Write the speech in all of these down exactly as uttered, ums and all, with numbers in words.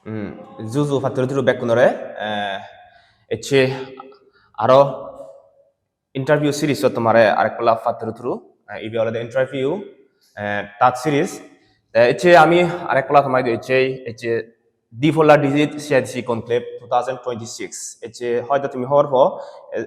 Hmm, juju patturu turu bekkunore, eh, ecche aro interview series-ot tomare arek palla patturu turu, eh, ibe olode interview, eh, third series. Te ecche ami arek palla tomare ecche, ecche D four la digit C I D C Conclave two thousand twenty-six. Ecche hoyto tumi hobor po, eh,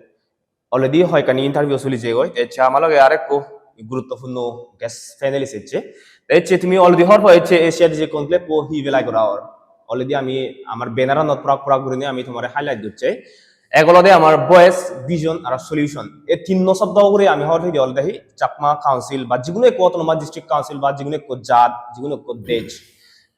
already hoyekkani interview soli jeyegoi. Te ecche ama loge arekko guruttopurno guest panelist ecche. Te ecche tumi already hobor po ecche C I D C Conclave bo hi belai gora or. Already ami amar banner-anot purak purak gurinei ami tomare highlight gocche. Ek olode amar voice, vision aro solution. Ei tinno sobdo ugure ami hobor pide olode hi Chakma Council ba jiguno ekko autonomous district council ba jiguno ekko jat, jiguno ekko dej.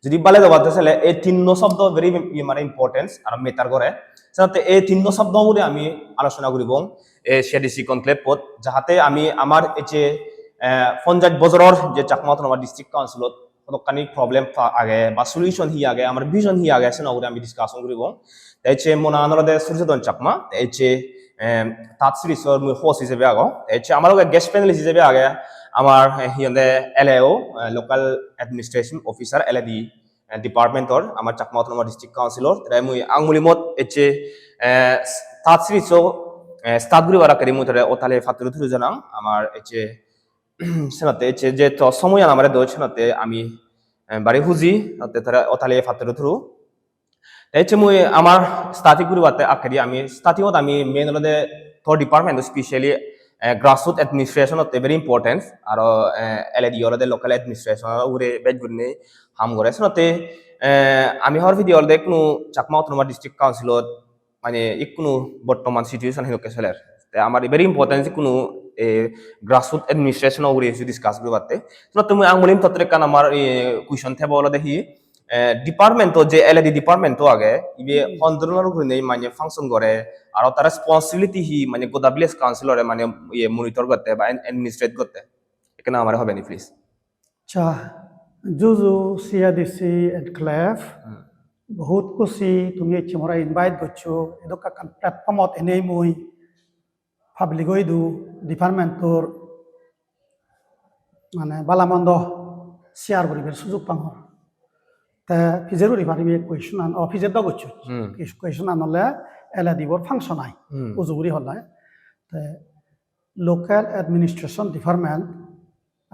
Jodi bale dobatte sele ei tinno sobdo very, iye, mane importance aro matter gore. Senotte ei tinno sobdo ugure ami alochona guribong ei C I D C Conclave-ot, jahate ami amar ei je, eh, ponjaj bojoror je Chakma Autonomous District Council-ot hodokkani problem pa-, age ba solution hi age, amar vision hi age, seno ugure ami discussion guribong. Te ecche mo nangan olode Surjodon Chakma, te ecche, em, third series-or mui host hisebe agong. Te ecche amar loge guest panelist hisebe age amar, eh, hi honde L A O, eh, Local Administration Officer, L A D, eh, department-or, amar Chakma Autonomous District Council-or. Te mui angmulimot ecche, eh, third series-o, eh, start guribar akkedi mui tore otale patturu turu janang. Amar ecche senotte ecche je to somoyan amare doj, senotte ami, eh, bari huji, senotte tore otale patturu turu. Te ecche mui amar starting guribatte akkedi ami starting-ot ami main olode to department, specially, eh, grassroot administration-otte very important, aro, eh, L A D olode local administration-or ugure bej gurinei ham gore. Senotte, eh, ami hobor pide olode ikkunu Chakma Autonomous District Council-ot mane ikkunu bottoman situation hidokke soler. Te amar very important ikkunu, eh, grassroot administration-o ugure hissu discuss guribatte. Senotte mui angmulim tottun ekkan amar, eh, question thebo olode hi, eh, department-o je L A D department-o age, ibe Hmm. hon dhoronor gurinei mane function gore, aro tar responsibility hi mane goda village council-ore mane iye monitor gotte ba an-, administrate gotte. Ekkena amare hobe ni, please. Acha, juju C I D C Conclave, Hmm. Bohut khushi tumi ecche more invite goccho, edokkan platform-ot enei mui public-o idu department-or mane bala mondo share guribar sujog pangor. Te pije guri paribe question-an, o, pije do goccho. Hmm. Question-an ole L A D bor function ai, Hmm. uju guri holle. Te local administration department,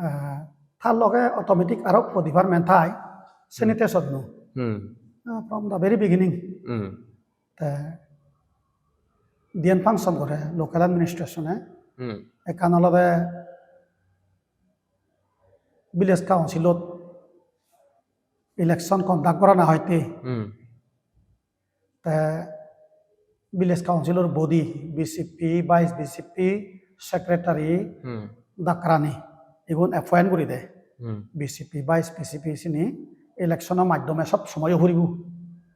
eh, tar loge automatic aro ekko department thai, sanitation-o. Hmm. Eh, from the very beginning. Hmm. Te diyen function gore local administration-e. Hmm. Ekkan olode village council-ot election conduct gorana hoite. Hmm. Te village council-or body, V C P, vice V C P, secretary, Hmm. dakrani, igun appoint guri de. Hmm. V C P, vice V C P sini election-o maddhome sob somoy o puribo.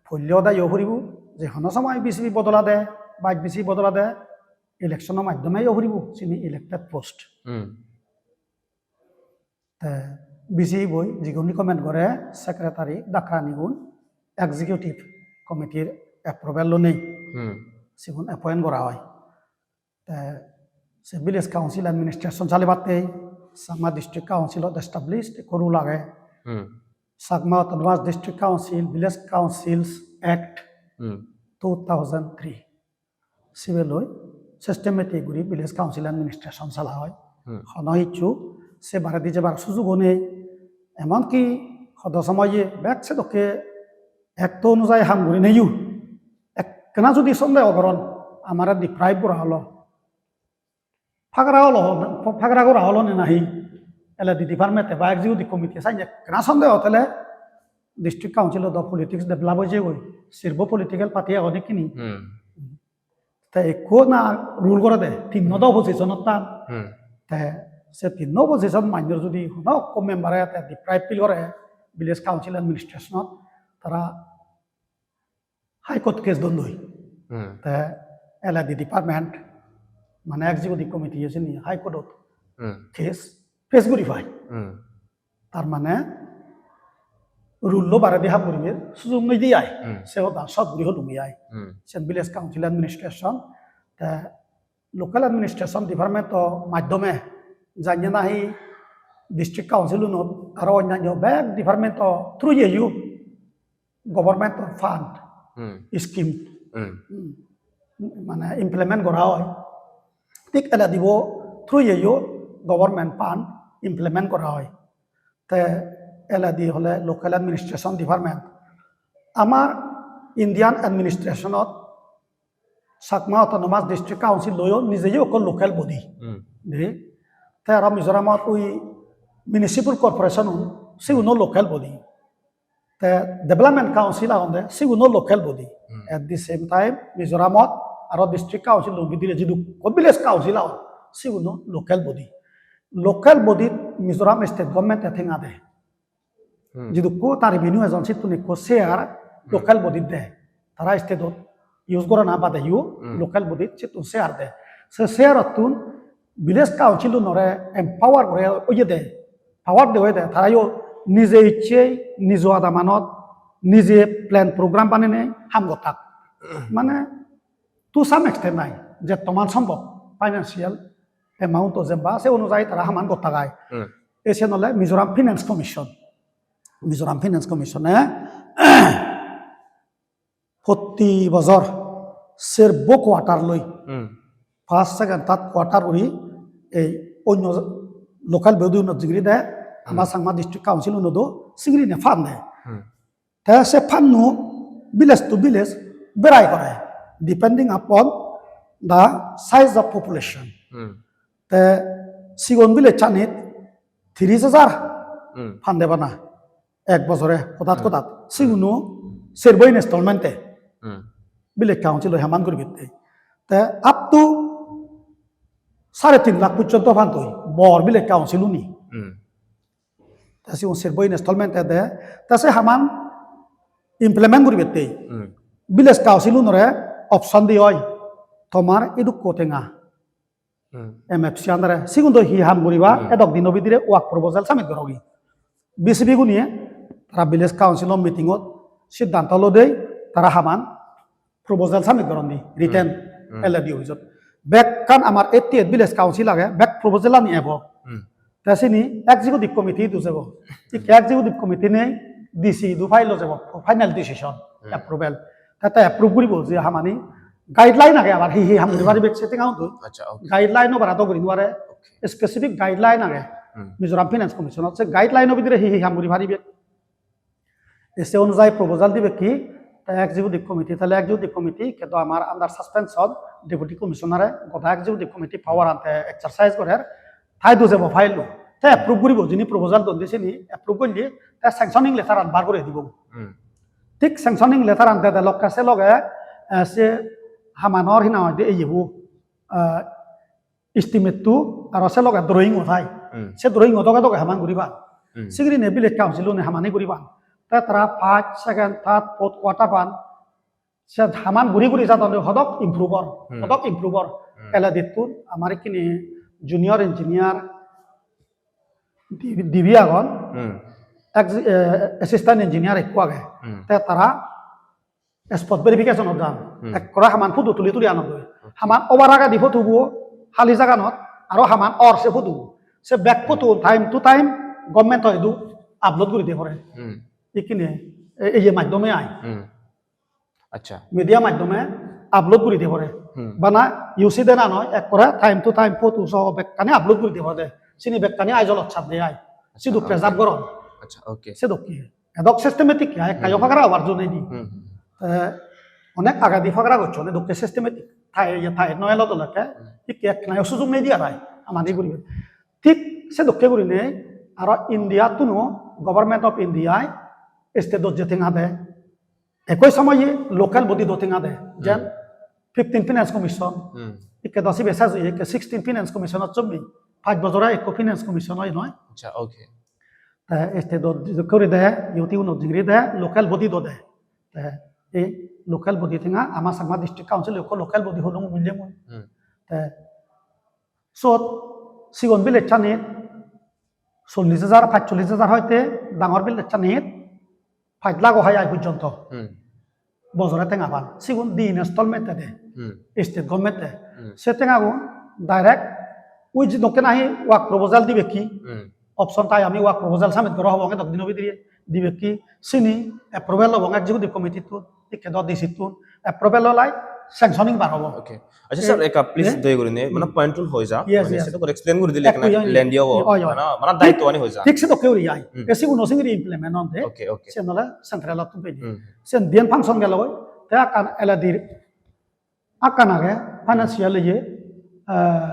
Poille oda yo puribo, je hono somoy V C P bodolade, vice V C P bodolade, election-o maddhome yo puribo, sini elected post. Hmm. Te V C boi jigun recommend gore secretary dakranigun executive committee-r approval lonei Hmm. sigun appoint gora oi. Te se village council administration chalibatte Changma District Council-ot established ekko rule age. Hmm. Changma Autonomous District Council, Village Councils Act Hmm. two thousand three. Sibe loi systematic guri village council administration sala oi. Hmm. Hono hissu se baredi jebar sujugo nei. Emon ki hodo somoye bek sedokke ekto onujai ham gurineyo ekkena judi sondeho goron, amare deprive gora olo, pagra olo, pagra gora olo ne nahi, L A D department-e ba executive committee-e sanye ekkena sondeho tele district council-o do politics develop oi jeyegoi, sirbo political party agon ekkini. Hmm. Te ekko na rule gore de, tinno do opposition-ottan. Hmm. Te se tinno opposition manjor judi hono ekko member-e te deprive feel gore village council administration-ot, tara High Court case don doi. Hmm. Te L A D department, mane executive committee-e sini High Court-ot Hmm. case face guri pai. Hmm. Tar mane rule-o baredi ham guribar sujog nei de ai. Hmm. Se hoda short guri holungi ai. Hmm. Sen village council administration, te local administration department-o maddhome janye nahi district council-unot aro onnanyo bek department-o through-yeyo government fund, hmm, scheme, hmm, hmm, mane implement gora oi. Thik eledibo through-yeyo government fund implement gora oi. Te eledi hole local administration department. Amar Indian administration-ot Chakma Autonomous District Council-o nijeyo ekko local body. Hmm. De. Te aro Mizoramot ui municipal corporation-un, siguno local body. Te development council agonde, siguno local body. Hmm. At the same time, Mizoramot aro district council-o bidire jidukko village council agon, siguno local body. Local body-t Mizoram state government-e tenga de. Hmm. Jidukko ta revenue ejon, sittun ekko share, hmm, local body-t de. Tara state-ot use gorana badeyo, hmm, local body-t sittun share de. Se share-ottun village council-unore empower gore oye de. Power de oye de. Tarayo nije icche, nijo adamanot, nije plan program banene ham gottak. Hmm. Mane, to some extent nai, je toman sombhob financial amount-o jemba, se onujayi tara haman gottak ai. Hmm. E siyen ole Mizoram Finance Commission. Mizoram Finance Commission-e protti bojor serbo quarter loi, hmm, first, second, third quarter guri ei onyo local body-unot jingiri de, ama, hmm, Changma District Council-unodo singiri ne fund de. Hmm. Te se fund-o village to village vary gore, depending upon the size of population. Hmm. Te sigon village-anit tiris hajar, hmm, fund de bana ek bojore hodat, hmm, hodat. Siguno serbo installment-e, hmm, village council-oi haman guribette. Te up to sare tin lakh porjonto fund oi bor village council-uni. Hmm. Te sigun serbo installment-e de. Te se haman implement guribette, hmm, village council-unore option diye oi, tomar idukko tenga. Hmm. M F C under-e. Sigun do hi ham guriba, hmm, edok dino bidire work proposal submit gorogi. V C P-guniye tara village council-o meeting-ot siddhanto lodei tara haman proposal submit goron di, written, hmm, hmm, L A D office-ot. Bekkan amar eighty-eight village council age, bek proposal-ani ebo. Hmm. Te sini executive committee idu jebo. Ikke executive committee nei, D C idu file-o jebo, final decision, hmm, approval. Te te approve guribo je hamani guideline age, abar hi hi ham guri paribe setting out. Acha, okay. Guideline-o bara do guri no pare. Okay. Specific guideline age. Hmm. Mizoram Finance Commission-ot se guideline-o bidire hi hi ham guri paribe. E se onujayi proposal dibe ki, te executive committee, tale executive committee kedo amar under suspension, deputy commissioner-e goda executive committee power-an te exercise gorer, tai idu jebo file-o, te approve guribo, jini proposal don de sini approve golle, te sanctioning letter-an bar gore dibo. Hmm. Thik sanctioning letter-an dede lokke se loge, eh, se hamanor hi nang hoide eyebo, eh, estimate-to aro se loge drawing-o thai. Hmm. Se drawing-o doge doge haman guriban. Hmm. Sigurine village council-une hamani guriban. Te tara first, second, third, fourth quarter-an se haman guri guri jadon, hodok improve or, hmm, hodok improve or. Hmm. L A D-tun amar ikkine junior engineer di-, dibe agon, hmm, ex-, eh, assistant engineer ekko age. Hmm. Te tara spot verification-ot jan. Hmm. Ekkore haman photo tuli tuli anogoi. Okay. Haman obar agedi photo-bo hali jaganot, aro haman or se photo-bo. Se bek photo time to time government-o idu upload guri diye pore. Hmm. Ikkine, e-, eye maddhome ai. Hmm. Acha. Media maddhome upload guri diye pore. Hmm. Bana U C de na noi, ekkore time to time photo soho bekkani upload guri diye pore de. Sini bekkani Aizawl-ot sat de ai. Acha, sidu, okay, preserve goron. Acha, okay. Se dokke. Edok systematic ya, ekka yo, hmm, pagara obar jo nei di. Hmm. Te onek agedi pagara gocchon, edokke systematic. Thai, ye thai no elo dolokke, hmm, ikke ekkena yo sujug nei di arai, amani guribe. Thik se dokke gurinei, aro India-tuno, Government of India-i state-ot je tenga de, ekoi somoye local body-do tenga de, jen, hmm, fifteen Finance Commission, hmm, ikke do sibe sej oye, ikke sixteen Finance Commission-ot sommi, pach bojore ekko Finance Commission oi noi. Acha, okay. Te state-ot guri de, U T-unot jingiri de, local body-do de. Te ei local body tenga ama Changma District Council ekko local body holung bulle mui. Hmm. Te sot sigon village-anit chollish hajar, pachchollish hajar hoite, dangor village-anit pach lakh-o hai ai porjonto. Hmm. Bojore tenga pan. Sigun di installment-e de. Hmm. State government-e. Hmm. Se tengagun direct ui je dokke nahi work proposal dibe ki? Hmm. Option tai ami work proposal submit gora hobo onge dok dino bidire. dibekki, sini approval obong executive committee tun, ikke do D C tun approval olai sanctioning bar obo. Okay. Accha, sir, ekka please doya gurinei, mane point tun hoi ja, mane sedokke explain guri dile ekkena lengthy obo. Mane, mane daitto ani hoi ja. Thik sedokke guri ai. E siguno singiri implement onde. Okay, okay. Sen ole central ottun pedi. Sen diyen function gelo goi. Te ekkan L A D, ekkan age financial iye, eh,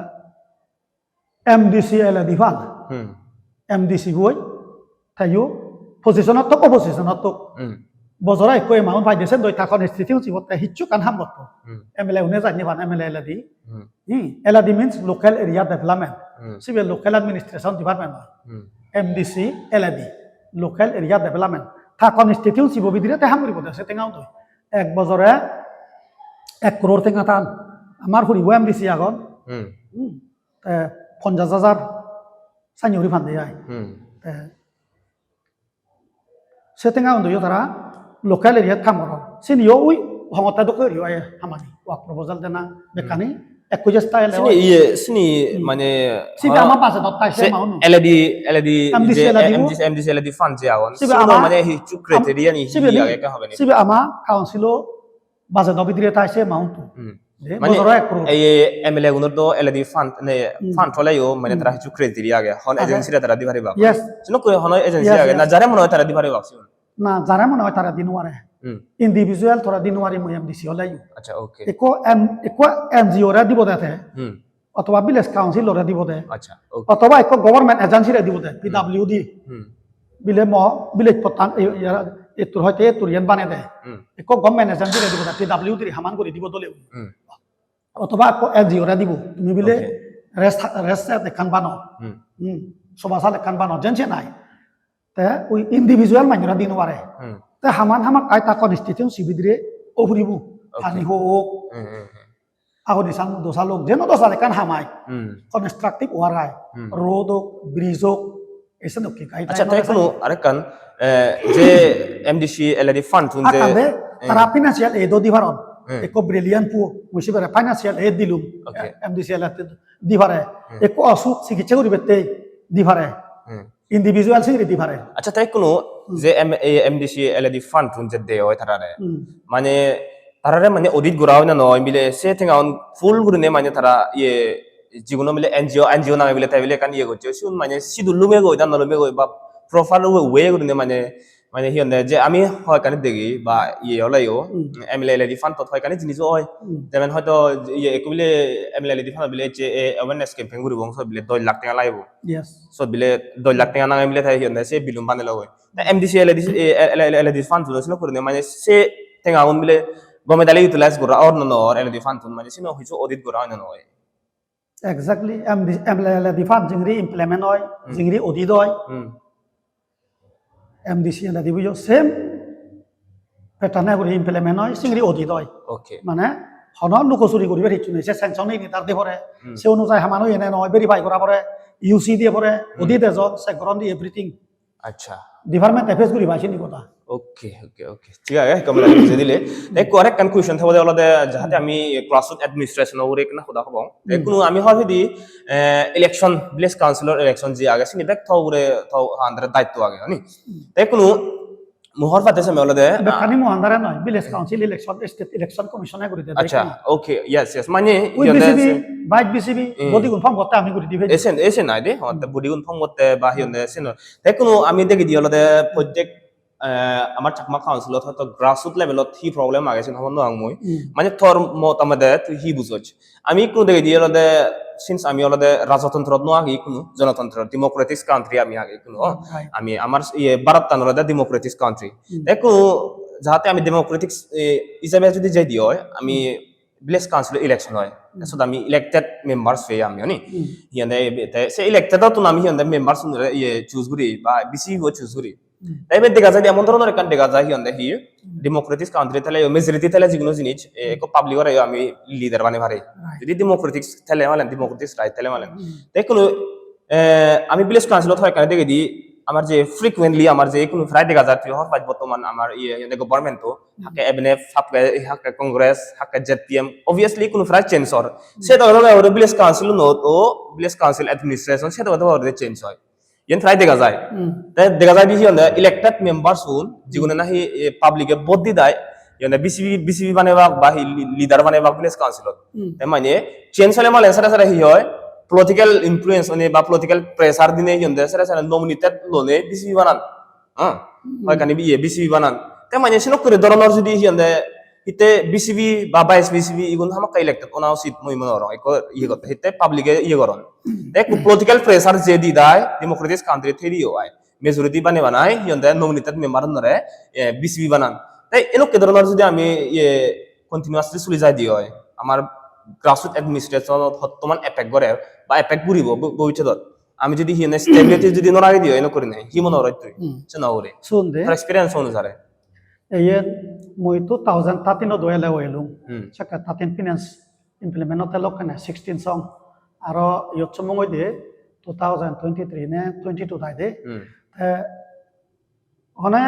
M D C L A D fund. M D C boi, teyo position ottok, opposition ottok. Bojore ekko amount paide, sen doi ta constituency botte hissu ekkan ham gotto. M L A une jani pan, M L A L A D. L A D means local area development. Sibe local administration department oi. M D C L A D, local area development. Ta constituency bo bidire te ham guribo de, se tenga udoi. Ek bojore ek crore tenga tan. Amar huribo M D C agon. Te ponjash hajar sani guri pande ai. Te se tenga undo yo tara local area-t ham goron. Sini yo ui hongotte dokke guri oi hamani. Work proposal dena bekkani ekko je style. Sini iye, sini mane sibe ama base dot tai se maun. L A D, L A D, M D C je L A D bu. M D C, M D C L A D fund je agon. Sibe ama mane hissu criteria ni sibe hi age ekka hobe ni. Sibe ama council-o budget-o bidire tai se amount-to. Hmm. Je mane bojoro ek crore. Ei M L A gunor do L A D fund, ne, fund oleyo, mane tara hissu criteria age. Hon agency-re tara di paribak. Yes. Sino kore hono agency age, na jare mone oi tara di paribak sigun. Na jare mone oi tara di no pare. Hmm. Individual tara di no pare mui M D C oleyo. Accha, okay. Ekko M-, ekko N G O-re dibo de te. Hmm. Othoba village council-ore dibo de. Accha, okay. Othoba ekko government agency-re dibo de, P W D. Hmm. Bile mo village pottan, e, e, ettur hoite ettur yen bane de. Hmm. Ekko government agency-re dibo de, P W D-re haman guri dibo dole. Hmm. Othoba ekko N G O-re dibo. Tumi bile rest, rest shed ekkan bano. Hmm. Hmm. Soba sal ekkan bano, jense nai. Te ui individual manjore di no pare. Hmm. Te haman hamakkai ta constituency bidire o puribo. Okay. Pani hok. Hmm, hmm, hmm. Agodi san dosa lok, jeno dosa ekkan hamai. Hmm. Constructive work ai. Hmm. Road ok, bridge ok, esen ok ki guideline. Accha, te hono arekkan, eh, je M D C L A D fund tun je, akande, eh, tara financial aid o di paron. Hmm. Ekko brilliant puo, mui sibere financial aid dilung. Okay. Eh, M D C L A D di pare. Hmm. Ekko osuk sikitsa guribette di pare. Hmm. Individual singiri di pare. Accha, te ikkunu je M-, e, M D C L A D fund tun je de oi tarare. Hmm. Mane tarare mane audit gora oi na noi bile se tengaun full gurine mane tara iye jiguno bile N G O, N G O name bile te bile ekkan iye gocche. Sigun mane sidu lumegoi na no lumegoi ba proper way, way gurine mane, mane hi honde je ami hoyekkani degi ba iye oleyo, M L A L A D fund tot hoyekkani jinis oi. Hmm. Jemen hoito iye ekku bile M L A L A D fund bile je, e, awareness campaign guribong, so bile dos lakh tenga lagibo. Yes. Sot bile dos lakh tenga nange bile te hi honde se bill-un banelogoi. Te M D C L A D, eh, L-, L-, L A D fund-un sino gurinei mane se tengagun bile gome dale utilize gora or no, no or L A D fund-un mane sino hissu audit gora or no, no or. Exactly, M D, M L A L A D fund jingri implement oi, hmm, jingri audit oi. Hmm. M D C L A D bo same pattern-e guri implement oi, singiri audit oi. Okay. Mane hono lukosuri guribar hissu nei, se sanction ni tar de pore, hmm, se onujai haman oye ne noi verify gora pore, U C diye pore, hmm, audit ejon, check goron di everything. Accha. Department-e face guriba sini goda. Okay, okay, okay. Thik age, ekko mane bujei dile. Te ekko arekkan question thebo de olode jahate, hmm, ami grassroot administration-o ugure ekkena hoda hobong. Te, hmm, ekkunu ami hobidi, eh, election, village council-or election je age, sini bek to ugure to under daitto age, hani? Hmm. Te ekkunu mui hobor patte seme olode, bekkani mo under-e noi, village council election, state election commission-e guri de. Accha, bekkani. Okay, yes, yes. Mane, ui hi honde V C P, se vice V C P, hmm, body gun form gotte ami guri dibe. Esen, esen ai de, hotte, hmm, body gun form gotte ba hi honde, sen. Te ekkunu ami degi di olode prottek, eh, amar Chakma Council-ot hoito grassroot level-ot hi problem age sen hobor no pang mui. Hmm. Mane tor motamode tui hi bujoj? Ami ekku degedi olode, since ami olode rajatantrot no agi, ikkunu jonotantrot, democratic country ami agi ikkunu. Oh, right. Ami amar iye Bharattan olode democratic country. Hmm. Te ekku jahate ami democratic, eh, hisabe jodi jai di oi, ami, hmm, village council election oi. Hmm. Sot ami elected members pei ami, oni? Hmm. Hi honde te se elected-ottun ami hi honde members unore iye choose guri ba V C bo choose guri. Hmm. Te ibet dega jai de emon dhoronor ekkan dega jai hi honde hi, hmm, democratic country thele yo majority thele jiguno jinis, eh, hmm, ekko public-ore yo ami leader banei pari. Right. Jodi democratic thele malen, democratic right thele malen. Hmm. Te ikkunu, eh, ami village council-ot hoyekkani degedi, amar je frequently amar je ikkunu prai dega jai, tui hobor paj bortoman amar iye, iye government-o, hmm, hakke M N F, hakke, hakke Congress, hakke Z P M, obviously ikkunu prai change or. Hmm. Se dokke dokke guri village council-unot o, village council administration se dokke dokke guri change oi. Yen prai dega jai. Hmm. Te dega jai di hi honde elected members un, jigune nahi, eh, public e vote di dai, hi honde B C B, B C B banebak ba hi li-, leader banebak village council ot. Hmm. Te mane change ole mane sere sere hi hoi, political influence one ba political pressure dine hi honde sere sere nominated lone B C B banan. Ha? Hmm. Hoi kani biye B C B banan. Te mane sinok kuri doronor judi hi honde hitte B C B ba vice B C B igun hamakkai elected ona usit mui mone gorong. Ekko iye gotte hitte public e iye goron. Te ekku political pressure je di dai democratic country thei di oi. Majority bane banai hi honde nominated member honore, eh, B C B banan. Te enokke doronor judi ami iye continuously suli jai di oi, amar grassroots administration hottoman effect gore ba effect guribo bo-, bobissotot. Ami judi hi honde stability judi no ragi di oi, enokke gurinei hi mone gorot tui? Hmm. Se no guri. Sun de. Tor experience onusare. Eyen mui two thousand thirteen ot do L A O elung. Hmm. Sekke thirteen finance implement otte lokkene sixteen song. Aro iyot somong oide two thousand twenty-three ne twenty-two dai de. Hmm. Te hone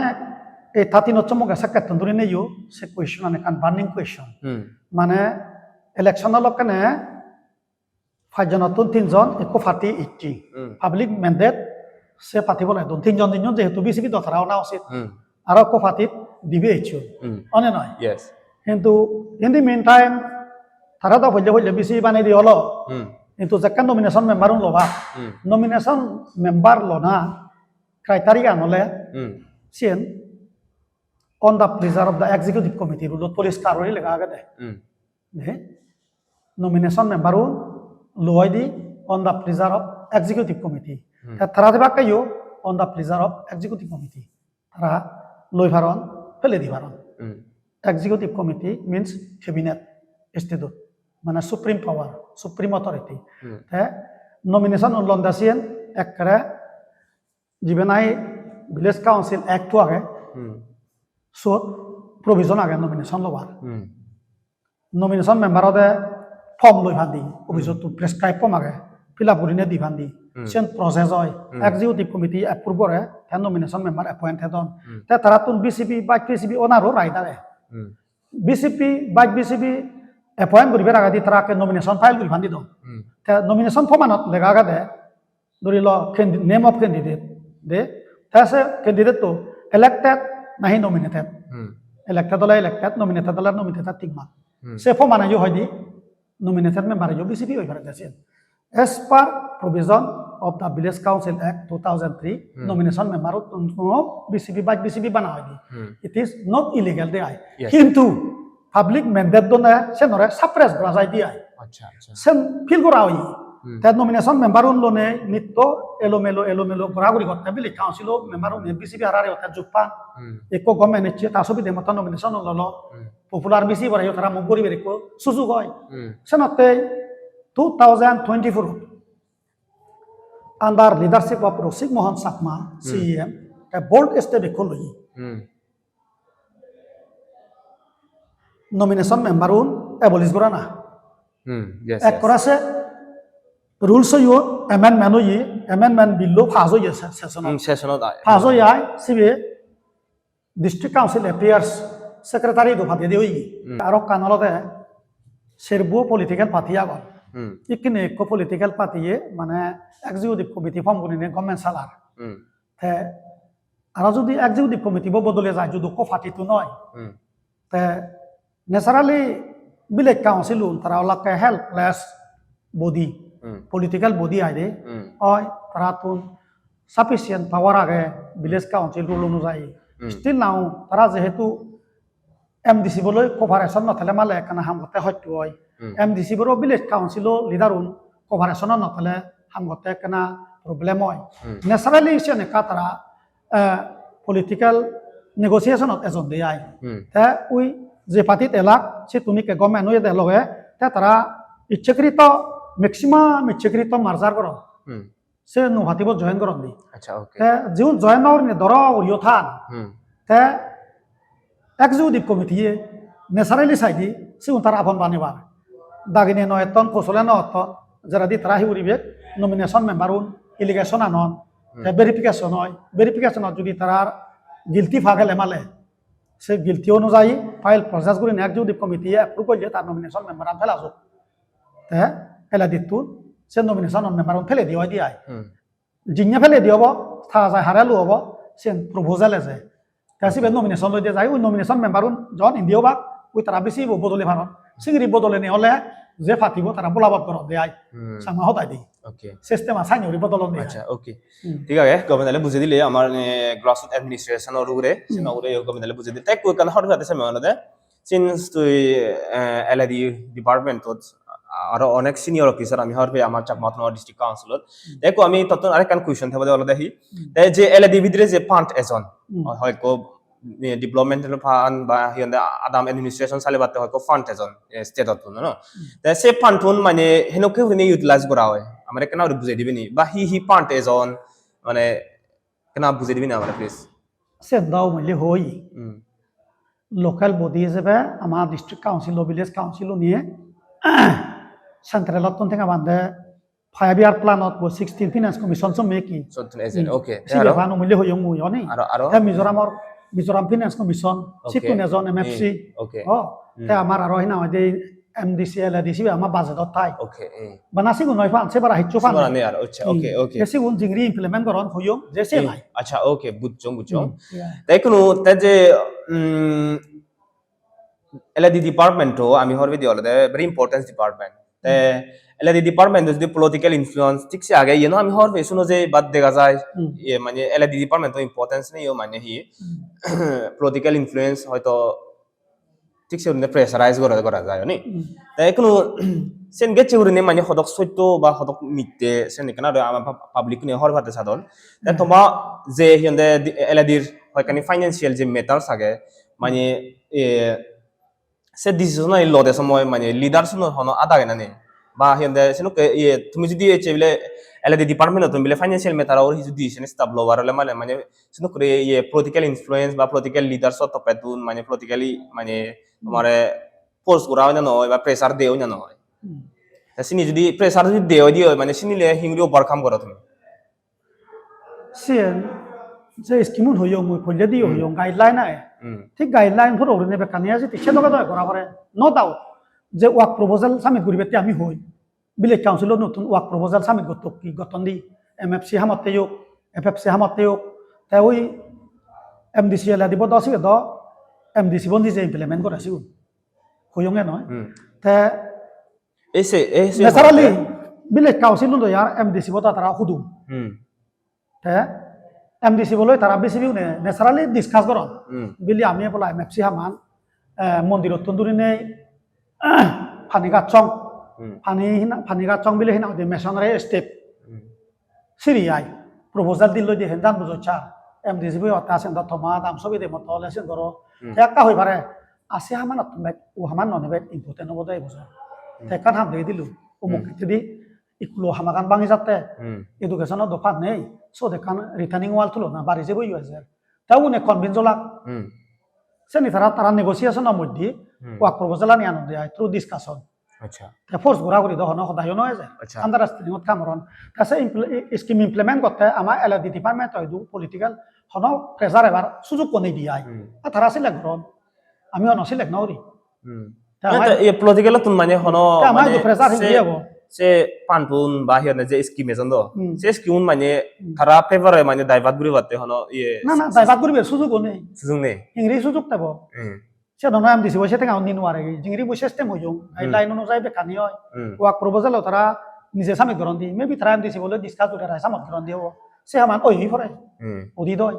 ei thirteen ot somong sekke ton duri neyo se question an ekkan burning question. Hmm. Mane election lokkene pajjonottun tinjon ekko party ecche. Hmm. Public mandate se party bole don. Tinjon tinjon jehetu B C B do tara ona usit. Hmm. Aro ekko party dibe ecchon. Hmm. One noi? Yes. Hintu in the meantime, tara do polle polle B C B banei di olo. Hmm. Hintu jekke nomination member un loba. Hmm. Nomination member lona criteria an ole Hmm. siyen on the pleasure of the executive committee rule ot poriskar guri lega agede. Hmm. De, nomination member un loi di on the pleasure of executive committee. Hmm. Te tara dibakkeyo on the pleasure of executive committee. Tara loi paron, pele di paron. Hmm. Executive committee means cabinet, state-ot, mane supreme power, supreme authority. Hmm. Te nomination un londe siyen ekkere jibe nahi Village Council Act-o age, Hmm. sot provision age nomination lobar. Hmm. Nomination member ode form loi pandi, office-ottun prescribe form age, fill up gurine di pandi. Hmm. Siyen process oi, Hmm. executive committee approve gore, te nomination member appointed on. Hmm. Te tarattun B C B, vice B C B onaro right age. Hmm. B C B, vice B C B appoint guribar agedi tara ekke nomination file guri pandi don. Hmm. Te nomination form-anot lega agede, dhori lo candi-, name of candidate de, te se candidate to elected nahi nominated. Hmm. Elected ole elected, nominated ole nominated, tick mark. Hmm. Se form-ano yo hoide nominated member yo B C B oi pare de siyen. As per provision of the Village Council Act two thousand three, Hmm. nomination member-o tun-, tun-, B C B, vice B C B bana hoide. Hmm. It is not illegal de ai. Yes. Hintu public mandate done senore suppress gora jai de ai. Acha, acha. Sen feel gora oye. Hmm. Te nomination member un lone nitto elomelo, elomelo gora guri gotte Village Council-o member un B C B harare otte juppan. Hmm. Ekko government ecche ta subide moto nomination un lolo. Hmm. Popular B C B bore yo tara muk guribar ekko sujug oi. Hmm. Senotte two thousand twenty-four under leadership of Rasik Mohan Chakma, Hmm. C E M, a bold step ekko loye. Hmm. Nomination member un abolish gorana. Hmm, yes, yes. Ekkore se rules-o yo amendment oye, amendment bill-o pass oye se-, session-ot. Hmm, session-ot ai. Pass oye ai, sibe District Council Affairs Secretary do padiyede oye. Hmm. Aro ekkan olode serbo political party agon. Hmm. Ikkine ekko political party-ye mane executive committee form gurinei government salar. Hmm. Te aro judi executive committee bo bodole jai, judi ekko party to noi. Hmm. Te naturally village council un tara olakke helpless body, Hmm. political body ai de. Hmm. Oi, tara tun sufficient power age village council rule onujai. Hmm. Still now tara jehetu M D C bo loi cooperation no thele male ekkana ham gotte hosto oi. Hmm. M D C boro village council o leader un cooperation no thele ham gotte ekkana problem oi. Hmm. Naturally siyan ekka tara, eh, political negotiation ot ejon de ai. Hmm. Te ui je party t elak, se tuni ke government oye de loge, te tara icchekrito, maximum icchekrito merger goron. Hmm. Se nuo party bo join goron di. Acha, okay. Te jiun join no gurinei doro guriyo than. Hmm. Te executive committee ye naturally saidi sigun tar apon banebar. Dagine no etton, kosole no etton, jeradi tara hi guribe nomination member un allegation anon. Hmm. Te verification oi. Verification ot judi tarar guilty pa gele male, se guilty onujai file process gurinei executive committee ye approve golle tar nomination member an pela jok. Te eledittun se nomination member un pele di oi di ai. Hmm. jinne pele di obo, ta jai hare lu obo, sen proposal eje. Te sibe nomination loi de jai, ui nomination member un jon indi obak, ui tara bisi bo bodole paron. Singiri bodole ni ole je party bo tara bolabot goron de ai. Hmm. Sama hodai di. Okay. System a sain guri bodolon de ai. Acha, okay. Hmm. Thik age, gome dale bujei dile amar, eh, grassroots administration or ugure, hmm, seno ugure yo gome dale bujei dile. Te ekku ekkan hor pate seme olode, since tui, eh, L A D department ot aro onek senior officer ami hor pe amar Chakma Autonomous District Council ot. Hmm. Te ekku ami tottun arekkan question thebode olode hi? Hmm. Te je L A D bidire je fund ejon, hmm, hoyekko, eh, developmental fund ba hi honde adam administration salibatte hoyekko fund ejon, eh, state ottun, no? Hmm. Te se fund tun mane henokke gurinei utilize gora oi? Amare ekkena guri bujei dibe ni? Ba hi hi fund ejon, mane ekkena bujei dibe ni amare, please? Sen dao mile hoi. Hmm. Local body ijebe ama district council o, village council o niye central ottun tenga bande five year plan ot bo sixteen finance commission somme ki. Sottun ejen, hmm, okay. Te sibe aro? Pan umile hoyong mui oni. Aro, aro? Te Mizoram or, Mizoram Finance Commission, okay, sittun ejon M F C. Hmm, okay. Oh, hmm, te amar aro hina hoide M D C, L A D sibe ama budget ot thai. Okay, hmm. Bana sigun noi pan, se bara hicchu pan. Sigun nei aro, acha, hmm, okay, okay. Te sigun jingri implement goron hoyong, je se, hmm, nai. Acha, okay, bujjong, bujjong. Hmm, yeah. Te ekku te je, mm, L A D department o ami hor pide olode very important department. Te, hmm, L A D department o jodi political influence thik se age, iyeno ami hor pide suno je, but dega jai, hmm, ye mane L A D department o importance nei o mane hi, hmm, political influence hoito thik se gurinei pressurize gora, gora jai, oni? Hmm. Te ekku sen gecche gurinei mane hodok sotto ba hodok mitte sen ekkena aro ama pub-, public kune hor pate sadon. Te, hmm, toma je hi honde di-, L A D r hoyekkani financial je matters age, mane, e, se decision ani lode somoy mane leaders unor hono ada agey na nei? Ba hi honde senokke iye tumi jodi ecche bile L A D department ottun bile financial matter or hiju decision step lobar ole mane, mane senokkore iye political influence ba political leaders o toppetun mane politically mane, hmm, tomare force gora oy na noi ba pressure de oy na noi? Hmm. Te sini jodi pressure jodi de oy di oy mane sini le hingiri overcome goro tumi? Siyen je scheme un hoyong, mui polle diyo, hmm, hoyong, guideline age. Hmm. Thik guideline puro gurinei bekkani aje, thik se doge doge gora pore. No doubt je work proposal submit guribatte ami hoi. Village council o notun work proposal submit gottok ki gotton di. M F C hamotte yok, F F C hamotte yok. Te oi M D C L A D bo do sibe do, M D C bo nije implement gore sigun. Hoyonge noi. Hmm. Te ei se, ei se naturally, hotte village council un do yar M D C bo ta tara hudum. Hmm. Te M D C bo loi tara B C B une naturally discuss goron. Hmm. Bili ami ebola M F C haman, eh, mondirottun durinei pani gachchong. Hmm. Pani hina, pani gachchong bili hina hoide masonry step. Hmm. Siri ai. Proposal dilloi de hendan bujochcha. M D C bo otte asen do toma dam sobi de moto ole sen goro. Hmm. Te ekka hoi pare, ase haman ottun bek, u haman noni bek important obode ei bojor. Hmm. Te ekkan ham degi dilung. Umuk, hmm, hittedi School-o hamagan bangi jatte, hmm, education-o do pan nei, sot ekkan retaining wall tulona bari jebo U S A. Ta une convince olak. Hmm. Seni tara, tara negotiation-o moddhe, hmm, work proposal-ani anonde ai through discussion. Acha. Te force gora guri do hono hodayo no eje. Acha. Understanding-ot kam goron. Ta se impl-, i-, scheme implement gotte ama L A D department-o idu political hono pressure ebar sujukko nei di ai. Hmm. A tara select goron. Ami hono select no guri. Hmm. Ta mane amar te ye political-ottun mane hono ta amar mane idu pressure se, hingi ebo. Se fund-un ba hi honne je scheme ejon do. Hmm. Se scheme-un mane, hmm, tara favor-e mane divert guribatte hono ye na, na, divert guribar sujug o nei. Sujug nei. Hingiri sujug tebo. Hmm. Se dono M D C bo se tenga undi nuare. Jingiri bo system hoyong. Hmm. Guideline onujai bekkani oi. Hmm. Work proposal-o tara nije submit goron di. Maybe tara M D C bo loi discuss guri tara submit goron di obo. Se haman oi oi pore. Hmm. Udi doi.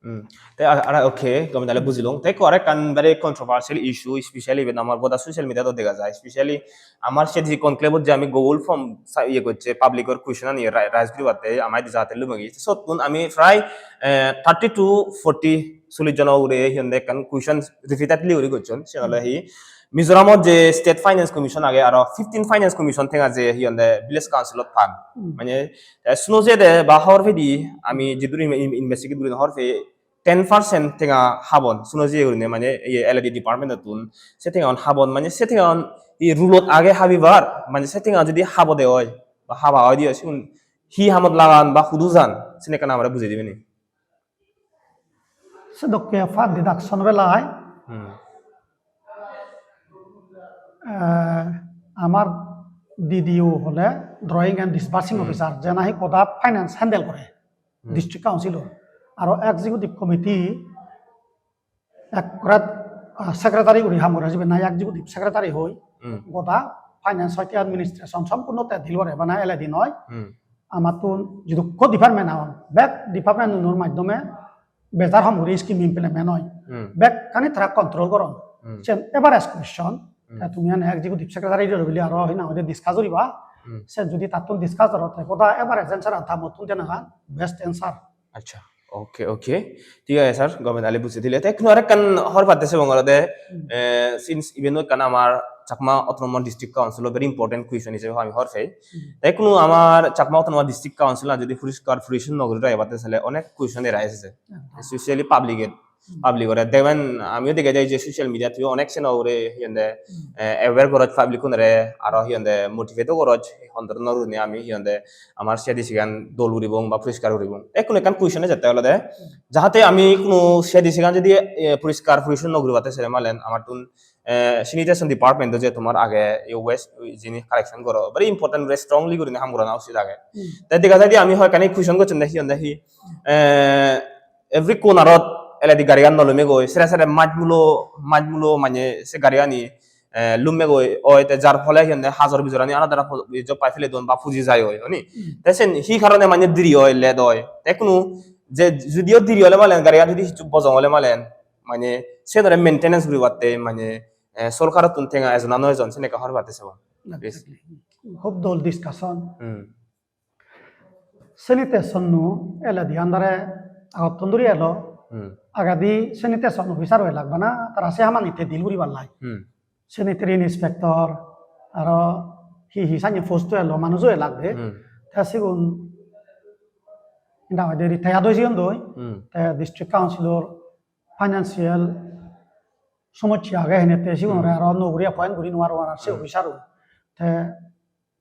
Hmm. Te ar, ar, okay, gome dale bujilung. Te ekko arekkan very controversial issue, especially iben amar goda social media-t dega jai, especially amar se je conclave-ot je ami Google form sa-, iye gocche, public-or question-ani ra-, raise guribatte amai dija hatte lumegi. Sottun ami prai, eh, thirty to forty, chollish jono ugure hi honde ekkan question repeatedly guri gocchon. Siyen ole hi Mizoramot je State Finance Commission age, aro fifteen Finance Commission tenga je hi honde Village Council-ot pan. Hmm. Mane, te suno jede ba hobor pedi, ami jidur in-, in-, investigate guri hobor pei, ten percent tenga habon, suno jiye gurine, mane, iye, L A D department-ottun, se tengaun habon, mane, se tengaun hi rule-ot age habibar, mane, se tenga jodi habode oi, ba haba oide oi, sigun hi hamot lagan ba hudu jan, sini ekkan amare bujei dibe ni. Sedokke fund deduction belai, hmm, eh, amar D D O hole Drawing and Disbursing Hmm. Officer, je nahi goda finance handle gore Hmm. District Council-or. Aro Executive Committee ekkore, ah, secretary guri ham gore, jibe nahi Executive Secretary hoi. Hmm. Goda finance hoite administration sompurno te deal gore, bana L A D noi. Hmm. Amattun jidukko department agon, bek department-unor maddhome bejar hom guri scheme implement oi. Hmm. Bekkani tara control goron. Hmm. Sen average question, Hmm. te tumi ene executive secretary-re bili aro hi nang hoide discuss guriba. Hmm. Sen judi tattun discuss goro, te goda average answer-an ta mottun denagan best answer. Acha, okay, okay. Thik age, sir, gome dale bujei dile. Te ekkunu arekkan hobor patte sebong olode, Hmm. eh, since iben ekkan amar Chakma Autonomous District Council-o very important question hisebe ami hobor pei. Hmm. Te ekkunu amar Chakma Autonomous District Council-an jodi poriskar porichonno no guri ragebatte sele onek question arise age. Hmm. Especially public-e, Hmm. public-ore. Deben amiyo dega jai je social media-t onek seno ugure hi honde, Hmm. eh, aware goroj public-unore, aro hi honde motivate-o goroj, hon dhoronor gurinei ami hi honde amar C A D C-gan dol guribong ba poriskar guribong. Ekkunu ekkan question ejette olode, Hmm. jahate ami hono C A D C-gan jodi, eh, poriskar porichonno guribatte sele malen amattun, eh, sanitation department-o je tomar age, ei waste jini collection goro, very important, very strongly gurinei ham gorana usit age. Hmm. Te dega jai de ami hoyekkani question gocchonde hi honde hi, eh, every corner-ot L A D garigan no lumegoi, sere sere majmulo, majmulo mane se garigani, eh, lumegoi oi, te jar phole hi honde hajor bijorani aladara po-, ijo pai pele don ba puji jai oi, honi? Hmm. Te sen hi karone mane diri oi, late oi? Te hono je judiyo diri ole malen, garigan judi hissu bojong ole malen, mane senore maintenance guribatte mane, eh, sorkarottun tenga ejon na no ejon, sen ekka hobor patte sebong. Please. Exactly. Hub dol discussion. Hmm. Sanitation-o L A D under-e agottun dhuri elo. Hmm. Agedi sanitation officer-o elak bana, tara se hamani te deal guribar lai. Hmm. Sanitary inspector, aro hi hi sanye post-o elo, manujo elak de. Hmm. Te sigun hinang hoide retired oi sigun doi. Hmm. Te district council-or financial somossya age hene te sigunore Hmm. aro noguri appoint guri nw parong ar se Hmm. officer-o. Te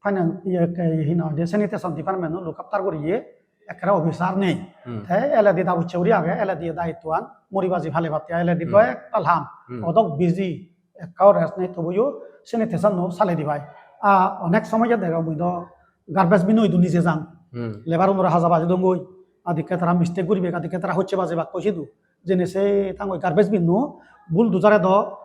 finance, iye, ke, hi nang hoide, sanitation department-o look after guriye ekkere officer nei. Hmm. Te L A D dabucche guri age, L A D daittoan muri baji pale batte, L A D do Hmm. ektal ham, Hmm. odok busy, ekkao rest nei, tobuyo sanitation-o salei dibai. A, onek somoy je degong mui do garbage bin-o idu nije jang. Hmm. Labour-unore haja baji dongoi, adikke tara mistake guribak, adikke tara hocche bajebak koi sidu. Jene se tangoi garbage bin-o bulldozer-e do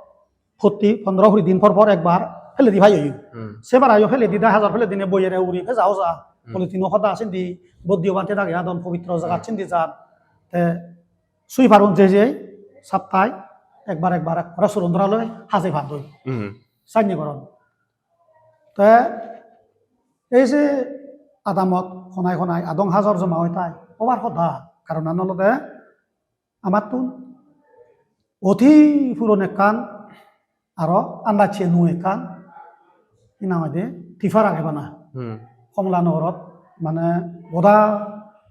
Protti pondro kuri din por por ekbar peledi pai oyon. Hmm. Sebar ayo peledi da hajar peledi ne boyere uri peja oja. Hmm. Polythene-o hoda sindi boddiyo bhante dagi adon, pobitro jagat Hmm. sindi jan. Te sweeper-un je je saptai ekbar ekbar ekkore surundra loi haje padon. Hmm. Sanye goron. Te ei je adamot honai honai adong hajor joma oi tai, obar hoda. Karonan olode amattun oti puron ekkan aro andacche nuo ekkan, hi nang hoide, tipper age bana. Hmm. Komla Nogorot mane goda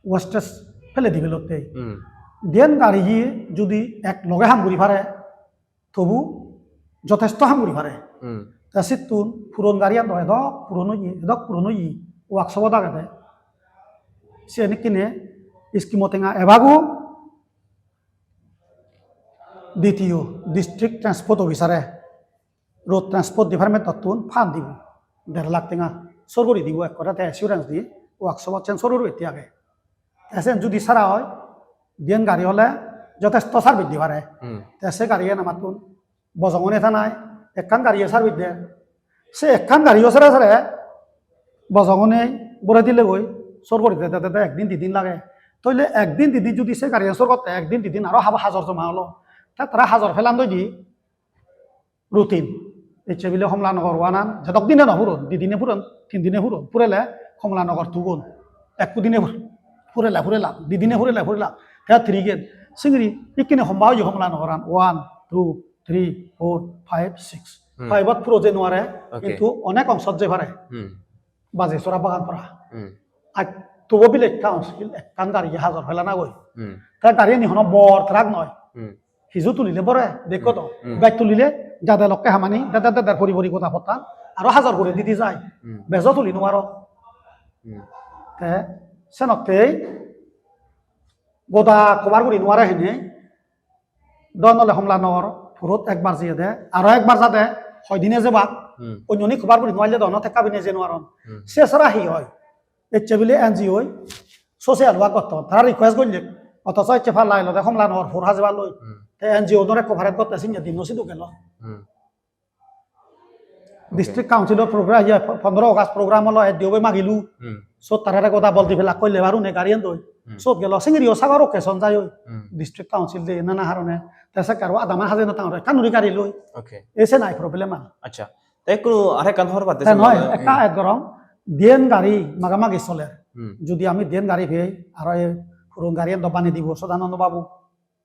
wastage peledi pelotte. Hmm. Diyen gariye judi ek loge ham guri pare, tobu jotesto ham guri pare. Hmm. Te sittun puron gariyan do edok puron oye, edok puron oye, workshop-ot agede. Siyen ekkene scheme-o tenga ebago D T O, District Transport Officer-e Road Transport Department-ottun fund dibo, der lakh tenga sor guri dibo ekkore, te assurance di workshop-ot sen sor guri age. Te sen judi sara oi, diyen gari ole jotesto service di pare. Hmm. Te se gariyan amattun bojongone thanai, ekkan gariye service de. Se ekkan gariyo sere sere bojongone bore dilegoi, sor guri de, de, de, de, ekdin didin lage. Toile ekdin didin judi se gariyan sor gotte, ekdin didin aro hab-, hajor joma olo. Te tara hajor pelan doi di, routine. Ecche bile Komla Nogor one-an, jedok dine no puron, di dine puron, tin dine puron, purele Komla Nogor two-gon. Ekku dine pur-, purela, purela, di dine purela, purela. Te three-gen. Singiri, ikkine homba oye Komla Nogor-an. One, two, three, four, five, six. Hmm. Five-ot puro je nuare, Okay. Kintu onek ongsot je pare. Hmm. Baje sora bagan pora. Hmm. Aj tobo village council ekkan gari hajor pelana goi. Hmm. Te gari ani hono bor truck noi. Hmm. Hiju tulile bore, dekko to. Hmm. Bag tulile jade lokke hamani, deder deder pori pori goda pottan. Aro hajor guri didi jai. Hmm. Bejo tuli nuaro. Hmm. Te senottei goda cover guri nuare hene. Don ole Komla Nogor purot ekbar jiyede, aro ekbar jade, hoi dine jebak. Hmm. Onyoni cover guri nw palle do no tekka bine je nw paron. Hmm. Se sara hi oi? Ecche bile N G O-i social work gotton. Tara request golle. Otoso ecche palla elode homla nor por hajebar loi. Hmm. Te N G O-nore cover gotte sinne dinno sidu gelo. Hmm. Okay. District Council-o program, iye, pondro August program olo, S D O-be magilu. Hmm. Sot tarare goda bol di pelak koi labour-une gari an doi. Hmm. Sot gelo, singiriyo sagor occasion jai oi. Hmm. District Council de nana harone. Te sekke aro adaman haje no tangore, ekkan guri gari loi. Okay. Ese nai problem an. Accha. Te ekku arekkan hobor patte. Te noi, ekka add gorong, diyen gari magamagi soler. Hmm. Judi ami diyen gari pei, aro ei puron gari an do bani dibo Sodananda babu.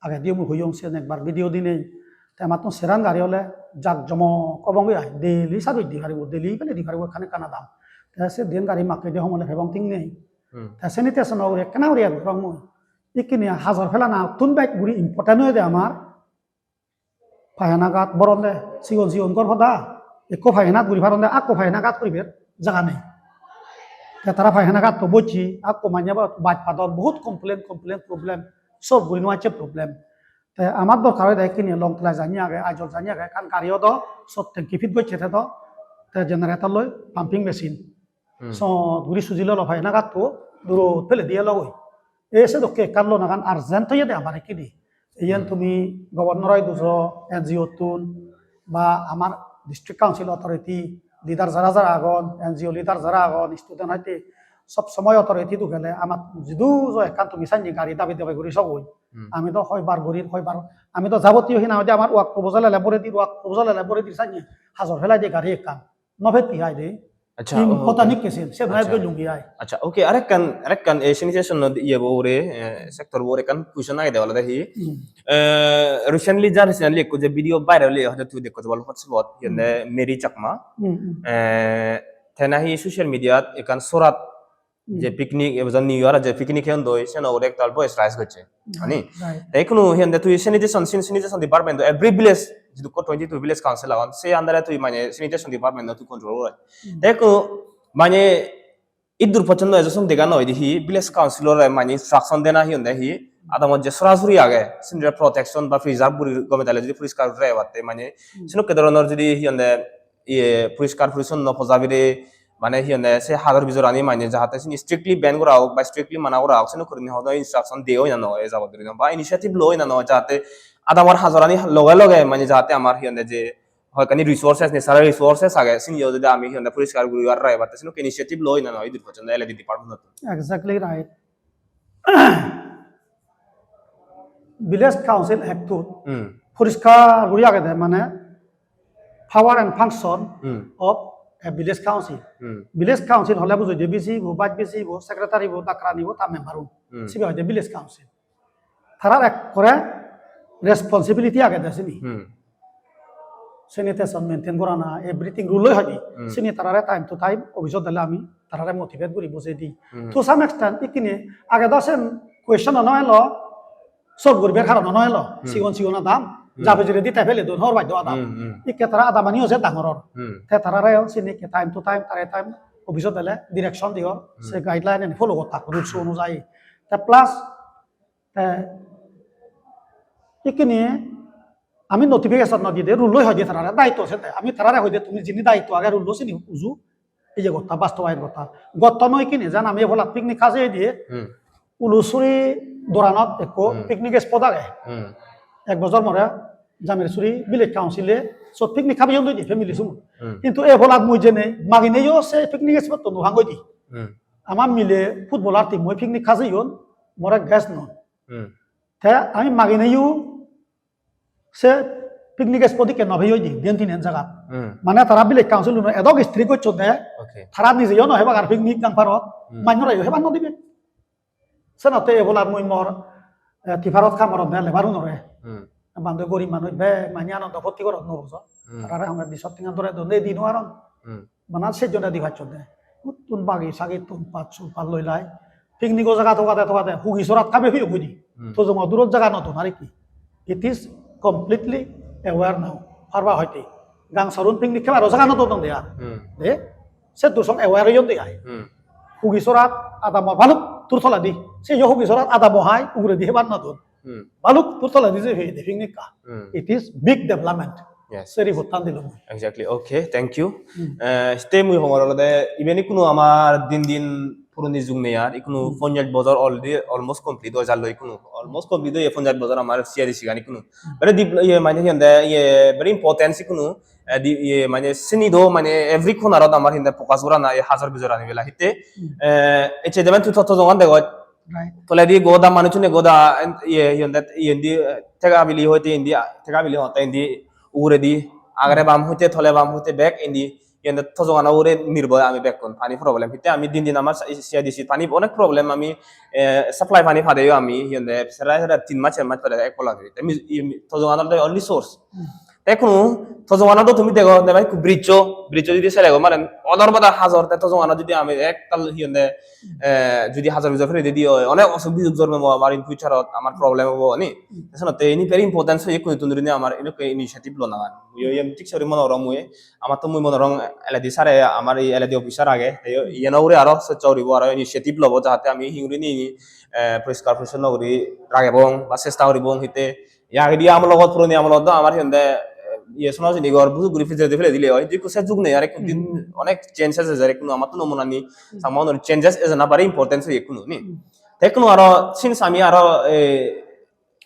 Agediyo mui hoyong, siyen ekbar video dinei. Te amattun seran gari ole jak jomok obonge ai, daily service di paribo, daily pele di paribo ekkan ekkan adam. Te se diyen gari makke de homole pebong thik nei. Hmm. Te sanitation-o ugure ekkena guri aag gorong mui. Ikkini hajor pelanattun bej guri important oyede amar. Payhana gat boronde, sigon sigon ghor hoda. Ekko payhana guri paronde, akko payhana gat guribar jaga nei. Te tara payhana gatto bocche, akko manye ba-, baj padon, bohut complain, complain, problem. Solve guri nw pacche problem. Te amar dorkar oyede ekkini long class jani age, Aizawl jani age, ekkan gari odo, sot tanki fit gocche te do, te generator loi pumping machine. Hmm. Sot guri suji lolo payhana gatto durot pele diye logoi. E sedokke ekkan lonagan urgent oyede amar ekkini. Iyen Hmm. tumi governor-o idu so, N G O-tun, ba amar district council authority, leader jara jara agon, N G O leader jara agon, student hoite sob somoy authority-tun gele amar jidu jo ekkan tumi sanye gari dabi dabi guri sogoi. Hmm. Ami do hoibar gurir, hoibar, ami do jabotiyo hina hoide amar work proposal ele bore dir, work proposal ele bore dir sanye hajor pelai de gari ekkan. No phetti hai de. Accha, im oh, hota okay. Nikke sen, se bhai Accha. Goi lungi ai. Accha, okay, arekkan, arekkan, eh, sanitation no iye bo ugure, eh, sector bo ugure ekkan question agede olode hi. Hmm. Eh, recently, ja recently ekko je video viral oye, hoyto tui dekko jebol WhatsApp-ot, iyende Hmm. Mary Chakma. Hmm, hmm. Eh, te nahi social media-t ekkan sorat Hmm. je picnic, ebo je New Year je picnic heyon doi, seno ugure ektal voice raise gocche. Hmm, ani? Right. Te ikkunu hiyende tui sanitation, sin-, sanitation department do every village, jidukko twenty-two village council agon, se under-e tui mane sanitation department do tui control goroj. Hmm. Te ikku mane iddur pojjonto ejo song dega no oide hi village councilor-e mane instruction dena hi honde hi adamot je sorasori age, sinire protection ba preserve guri gome dale jodi poriskar guri ragebatte mane Hmm. senokke doronor jodi hi honde iye poriskar porichonno pojabire mane hi honde se hador bijorani mane jahate sini strictly ban gora ok ba strictly mana gora ok, senokke gurinei hodo instruction de oi na no oi jabot durinei ba initiative lo oi na no oi jahate adamor hajorani loge loge mane jahate amar hi honde je hoyekkani resources, natural resources age, siniyo jodi ami hi honde poriskar guri ar ragebatte senokke initiative lo oi na no oi iddur pojjonto L A D department-ottun. Exactly right. Village Council Act-ot Hmm. poriskar guri agede, mane power and function Hmm. of a village council. Hmm. Village council hole bujoi de V C bo, vice V C bo, secretary bo, dakrani bo, ta member un. Hmm. Sibe hoide village council. Tarar ekkore responsibility agede sini. Hmm. Sanitation maintain gorana, everything rule oi hoide. Hmm. Sini tarare time to time office-ot dele ami tarare motivate guri bujei di. Hmm. To some extent, ikkini age do sen question-o no elo, solve guribar karon-o no elo. Hmm. Sigon sigon adam, Hmm. ja pijedi te pele don, hobor pai do adam. Hmm, hmm. Ikke tara adamaniyo je dangor or. Hmm. Te tarare sini ikke time to time, tare time office-ot dele direction diyor, Hmm. se guideline-ani follow gottak, rules-o onujai. Te plus, te ikkini ami notification no dide, rule-o hoide tarare, daitto sede. Ami tarare hoide tumi jini daitto age rule-o sini uju, iye gotta, bastobayon gotta. Gotto noi kini, jan ami ebolat picnic hajeye diye, Hmm. Ulusuri doranot ekko Hmm. picnic spot age. Hmm. Ek bojor more Jamirsuri Village Council-e sot picnic habeyon doi di family sumun. Hmm. Hintu ebolat mui jene magineyo se picnic spot-to no hangoi di. Hmm. Ama mile footballer team-oi picnic hajeyon, more guest non. Hmm. Te ami magineyo se picnic spot ikke no peyoi di, diyen tinen jagat. Hmm. Mane tara village council-uno edok strict gocchon de, Okay. tara nijeyo no hebak ar picnic gang parot, Hmm. manjore yo hebar no dibe. Senotte ebola mui mor, eh, tiparot kam goronde labour-unore. Hmm. Bande gorib manuj bek mane anondo photti goron no bujo. Hmm. Tarare honge di sot tenga dore don, nei di no paron. Hmm. Bana sejjone di pacchon de. Uttun bagi sagi tun pach sul pal loi lai. Picnic-o jaga togade togade hugi sorat habi hugi hugi di. Hmm. To jongo durot jaga no don ar ki. It is completely aware now. Parba hoite. Gang sorun picnic hebaro jaga no don de ar. Hmm. De, se dusong aware oyon de ai. Hmm. Hugi sorat adamo baluk tur toledi. Se yo hugi sorat adamo hai uguredi hebar no don. Hmm. Baluk tur toledi je heye de picnic ka. Hmm. It is big development. Yes. Se report-tan dilung. Exactly. Okay, thank you. Hmm. Eh, te mui hongor olode, iben ikkunu amar din din puroni jug nei ar, ikkunu Hmm. ponjash bojor already almost complete oi jalloi ikkunu. Almost complete oye ponjash bojor amar C A D C gan ikkunu. Hmm. Very deep, iye, mane hi honde, iye, very important ikkunu. Eh, di, iye, mane sini do, mane every corner-ot amar hi honde focus gorana, ei hajor bijor ani bela hitte. Hmm. Eh, ecche demen tu to, to jongan degoj. Right. Toledi goda manuchune goda, en, iye, hi honde, iye, indi, eh, tega bili hoite indi, ah, tega bili hoite indi, uguredi, agre bam hoite, tole bam hoite, bek indi, hi honde, tojongano ugure nirbhor ami bekkun, pani problem. Hitte ami din din amar sa-, C A D C pani onek problem ami, eh, supply pani padeyo ami, hi honde, sere sere tin mas, ser mas pade ek pola guri. Te mi, i, mi, tojonganor de only source. Hmm. Te ikkunu tojonganot do tumi dego, deba ikku bridge-o, bridge-o judi selego maren, odor bodor hajor, te tojonganot judi ami ektal hi honde, eh, judi hajor bijor fele didi oi, onek osuk bisuk jormo obo amar in future-ot, amar problem obo ni. Hmm. Te senotte ini very important, so ikkunu tun durinei amar enokke initiative lona gan. Mui iyen thik sori mone gorong mui, amar to mui mone gorong L A D sir-e, amar ei L A D officer age, te iyeno ugure aro soccho guribo, aro initiative lobo, jahate ami hi gurinei, eh, poriskar porichonno guri ragebong ba chesta guribong hitte. Ye agedi amologot, puroni amolot do amar hi honde, eh, iye sono sini ghor bujur guri pijedi fele dile oi. Hintu ikku se jug nei ar, ikku din Hmm. onek change ejer, ikku amattun monani Hmm. Changma unor changes ejana very important se ikkunu ni. Hmm. Te ikkunu aro since ami aro, eh,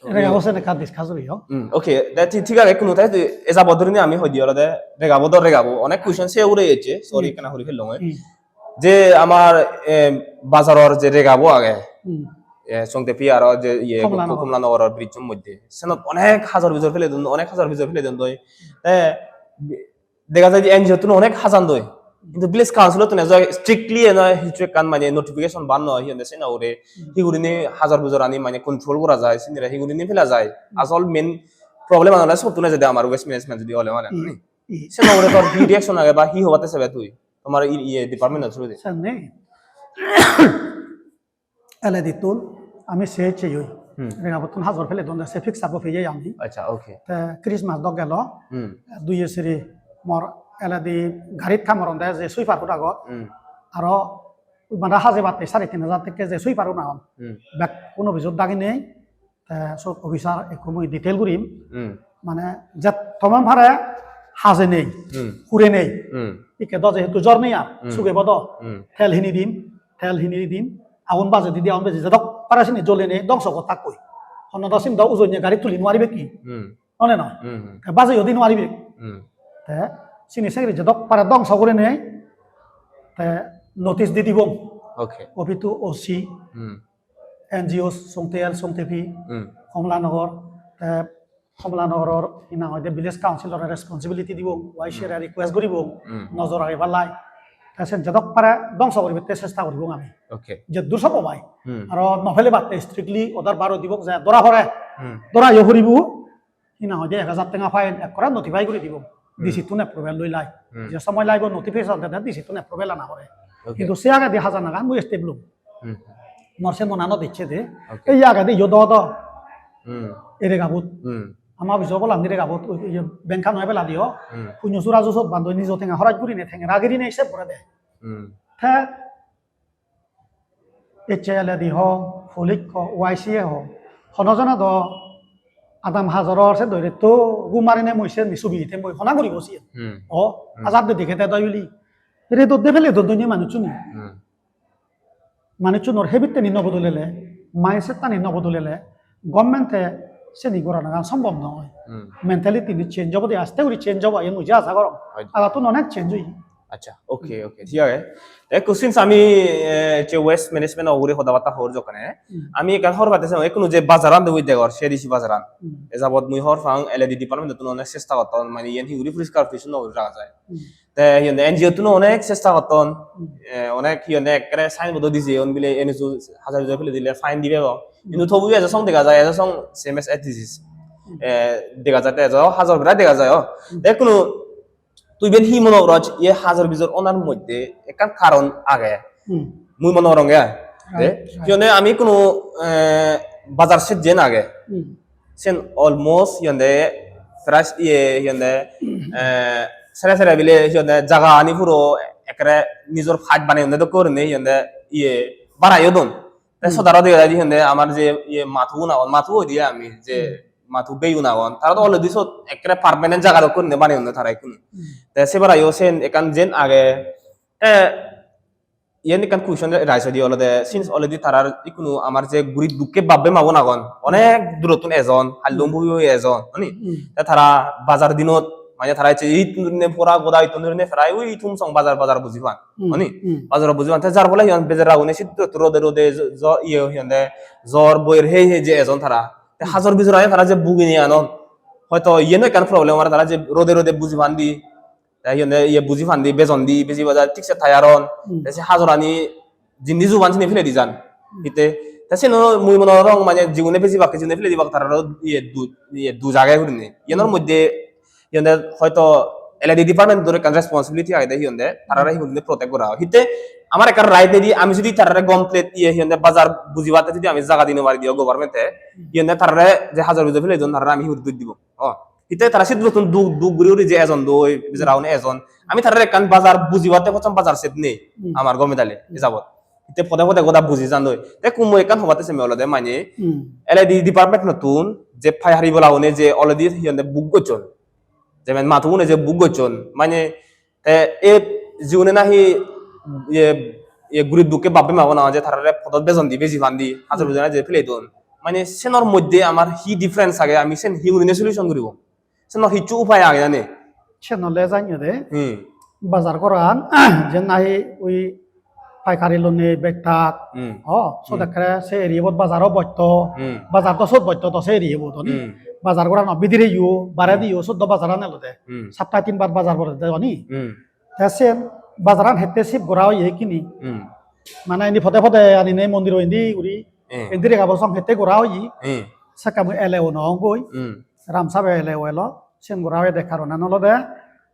Rega hosen ekka discuss guriyo. Hmm, okay, te thi-, thik age, ikkunu te ejabot dhurinei ami hoide olode regabo do regabo. Onek question se ugure ecche, sorry, Hmm. ekkana huri pellong oi. Hmm. Je amar, eh, bazaror je regabo age, Hmm. eh, Songtepi aro je iye Komla Nogor. Komla Nogoror bridge-or moddhe. Senot onek hajor bijor fele don, onek hajor bijor fele don doi. Te dega jai je N G O-tun onek hajan doi. Hintu village council-ottun ejo strictly eno hissu ekkan mane notification bar noi, hi honde seno ugure Hmm. hi gurinei hajor bijor ani mane control gora jai, sinire hi gurinei pela jai. Hmm. Asol main problem an ole sottun ejede amar waste management judi ole mane. Hmm. Hmm. Seno ugure tor hi reaction age ba hi hobatte sebe tui? Tomar i-, iye department-o through-di. Sen nei. L A D-tun ami se ecche oi. Hmm. Regabottun hajor pele don de se fix up-o peye ami. Acha, okay. Te Christmas dok gelo. Hmm. Duye siri mor L A D garit kamoron de je sweeper-un agon. Hmm. Aro bana hajebatte sare tin hajar tekke je sweeper-un agon. Hmm. Bekkuno bijot dagi nei. Te sot officer ekko mui detail gurim. Hmm. Mane je toman pare haje nei, Hmm. hure nei. Hmm. Ikke do jehetu jor nei ar, Hmm. suge bodo. Hmm. Tel hini dim, tel hini dim. Agun baje didi agun beje jedok pare sini jole nei, dongso gottak koi. Honno do sin do ujonye gari tuli nuaribe ki? Hmm. None no? Hmm. Te baje yodi nuaribe. Hmm. Te sini segre jedok pare dongso gure nei. Te notice di dibong. Okay. Opitu O C. Hmm. N G O, Songtel, Songtepi, Hmm. Komla Nogor, te Komla Nogoror hi nang hoide village council-ore responsibility dibong, Y C-re Hmm. request guribong, Hmm. nojor ragei pallai. Te sen jedok pare dongso guribatte chesta guribong ami. Okay. Jeddur sombob oi. Hmm. Aro no pelebatte strictly order bar guri dibong je dora pore. Hmm. Dora yo puribo. Hi nang hoide ek hajar tenga fine ekkore notify guri dibo. Hmm. D C-tun approval loi lai. Hmm. Je somoy laibo notification dede D C-tun approval ana pore. Okay. Hintu se agedi hajanagan mui step lum. Hmm. Mor se monanot icche de. Okay. Ei agedi yo do do. Hmm. Ei regabot. Hmm. Ama bijo bolan di regabot, oi, oi, bank-an oi pela diyo. Hmm. Punyo sura jo sot bandoi nijo tenga horaj gurine, tenga ragirine se pore de. Hmm. Te H L A D ho, Police ho, Y C A ho, hono jone do adam hajoror se doiretto gum marine mui se ni subi te mui hona guribo siyen. Hmm. O, Hmm. Azad de dikhe te doi bili. Redot de pele don doi ni manuchchune. Hmm. Manuchchunor habit-tani no bodolele, mindset-tani no bodolele, government-e seni goranagan sombhob noi. Hmm. Mentality-ni change obode, aste guri change obo, iyen mui je aja gorong. Right. Agattun onek change oye. Acha, okay, okay, thik age. Te ekku since ami, eh, je waste management-o ugure hoda batta hor jokkene, Hmm. ami ekkan hobor patte song, ekkunu je bazaran de ui degor, C A D C bazaran. Hmm. E jabot mui hobor pang, L A D department-ottun onek chesta gotton, mane iyen hi guri poriskar porichonno guri raga jai. Hmm. Te hi honde N G O-ttuno onek chesta gotton, Hmm. eh, onek hi honde ekkere signboard-o dijeyon bile N G O hajor bijor pele dile fine dibe bo. Hmm. Hintu tobu ejo song dega jai, ejo song same as it is. Hmm. Eh, dega jai te ejo hajor birat dega jai, oh. Hmm. Te ekkunu Tui iben hi mone goroj, ye hajor bijor onar moddhe ekkan karon age. Hmm. Mui mone gorong ge. Right, right. Te hi honne ami kono, eh, bazar shed jen age. Hmm. Sen almost hi honde price ye hi honde, eh, sere sere bile hi honde jaga ani puro ekkere nijor paj baneyonde dokke gurinei hi honde ye barayo don. Te Hmm. sot aro dega jai de hi honde amar je ye mathugun agon, mathu hoi de ami je Hmm. mathu beyun agon. Tara do already sot ekkere permanent jaga dokke gurinei baneyonde tara ikkunu. Hmm. Te se barayo sen ekkan jen age. Te iyen ekkan question rise oide olode, since already tarar ikkunu amar je gurib dukke bab-bei ma-bon agon, onek durottun ejon, hallom bui bui ejon, honi? Hmm. Te tara bazar dinot, mane tara ecche ittun durinei pora goda ittun durinei prai ui thum song bazar, bazar buji pan, hmm, honi? Hmm. Bazar buji pan. Te jar phole hi hon, bejara gune sidu rode rode jo, jo, iye hi honde, jor boyer hei hei je ejon tara. Te, hmm, hajor bijor age tara je bugini anon, hoito iyen ekkan problem age, tara je rode rode buji pan di, te hi honde iye buji pan di, bejon di, beji bazar thik se tayaron, hmm, te se hajorani jindi juban sini pele di jan. Hmm. Hitte, te seno mui mone gorong mane jigune bejibak, jigune pele dibak tararo iye du-, iye duj age gurinei. Iyenor, hmm, moddhe hi honde hoito L A D department-or ekkan responsibility agede hi honde, tarare hi honde protect gora. Hitte amar ekkan right nei di, ami judi tarare complete iye hi honde bazar bujibatte judi ami jaga di no pari diyo government-e, hmm, hi honde tarare je hajor bijor pele don tarare ami hi guri doj dibo. O, hitte tara sidu tun duk duk guri guri je ejon doi, bejara gune ejon. Ami tarare ekkan bazar bujibatte hocchon bazar set nei, hmm, amar gome dale, hmm, ejabot. Hitte pode pode goda buji jan doi. Te ekku mui ekkan hobatte sem olode mane, hmm, L A D department-ottun je paihari bola gune je already hi honde book gocchon. Jemon matugune je book gocchon, mane te e jigune nahi ye, ye gurib dukke bab-bei ma-bon agon je tarare podot bejon di, beji pan di, hajor, hmm, bijor je pele don. Mane senor moddhe amar hi difference age, ami sen hi gurinei solution guribo? Senor hissu upai age jani? Sen ole janye de. Hmm. Bazar goran, jen nahi ui paikari lonne bek tak. Hmm. O, sot, hmm, ekkere se area bot bazar o bojto. Hmm. Bazar to sot bojto to se area bot, oni? Hmm. Bazar gorano bidire yo, baredi, hmm, yo, sot do bazaran elode. Hmm. Saptai tin bar bazar bore de, oni? Hmm. Te sen bazaran hette sip gora oye kini. Hmm. Mane indi pode pode ani nei mondiro indi guri. Hmm. Indi rega bosong hette gora oye. Hmm. Sakka mui ele ono goi. Hmm. Ram sabe ele elo. Sen gora oye de karonan olode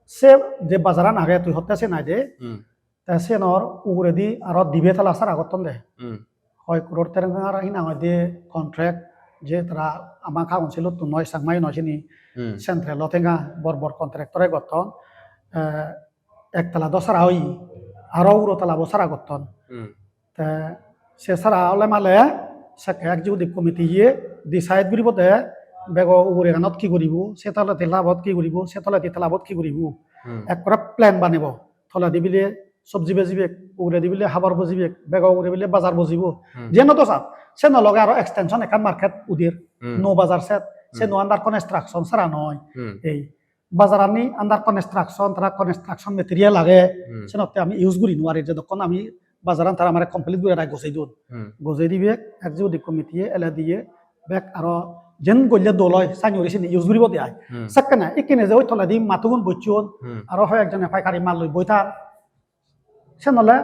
se je bazaran age tui hotte sen ai de. Hmm. Te siyenor uguredi aro dibe tala sara gotton de. Hmm. Hoi crore tenga aro hi nang hoide contract je tara ama council-ottun noi, Changma-yo noi sini, hmm, central-o tenga bor bor contractor-e gotton. Eh, ek tala do sara oye, aro uguro talabo sara gotton. Hmm. Te se sara ole male sekke executive committee-ye decide guribo de bego ugureganot hi guribo, se toledi talabot hi guribo, se toledi talabot hi guribo. Hmm. Ekkore plan banebo. Toledi bile sobji bejibek, uguredi bile habor bojibek, bego ugure bile bazar bojibo. Hmm. Jiyen odo sat, seno loge aro extension ekkan market uder, hmm, nuo bazar set, se, hmm, nuo under construction sara noi. Hmm. Ei bazarani under construction, tara construction material age, hmm, senotte ami use guri nw pari, jedokkon ami bazaran tara amare complete guri rai gojei don. Hmm. Gojei dibe executive committee-ye, L A D-ye, bek aro jen golle dol oi, sani guri sini use guribo de ai. Hmm. Sekkene, ikkene je oi toledi mattogun bocchon, hmm, aro hoi ekjone paikari mal loi boi tar. Sen ole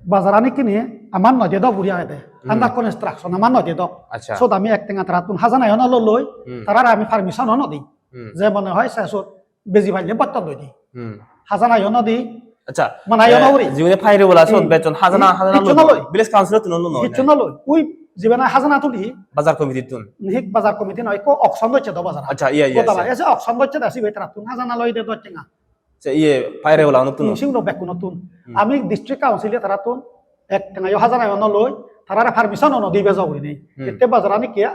bazaran ikkene amar noi dedok guri agede. Hmm. Under construction amar noi dedok. Acha. Sot ami ek tenga tarattun hajana yo no loi, hmm, tarare ami permission o no di. Hmm. Je mone hoi se sot beji palle botton doi di. Hmm. Hajana yo no di. Acha. Mana yo no guri. Jibune paire bola sot, hmm, bechon hajana, hi-, hajana hissu no loi. Village council-ottun no loi. Hissu no loi. Ui jibune hajana tuli. Bazar committee-tun. Hik bazar committee noi, ekko auction docche do bazar. Acha, iya, iya, gotala, iya. Ese auction docche de sibe tarattun hajana loi de do tenga. Se iye paire bola unottun. Hmm, siguno bekkunottun. Hmm. Ami district council-e tarattun ek tenga yo hajana yo no loi, tarare permission o no di bejo gurinei. Hmm. Ette bazaran ikke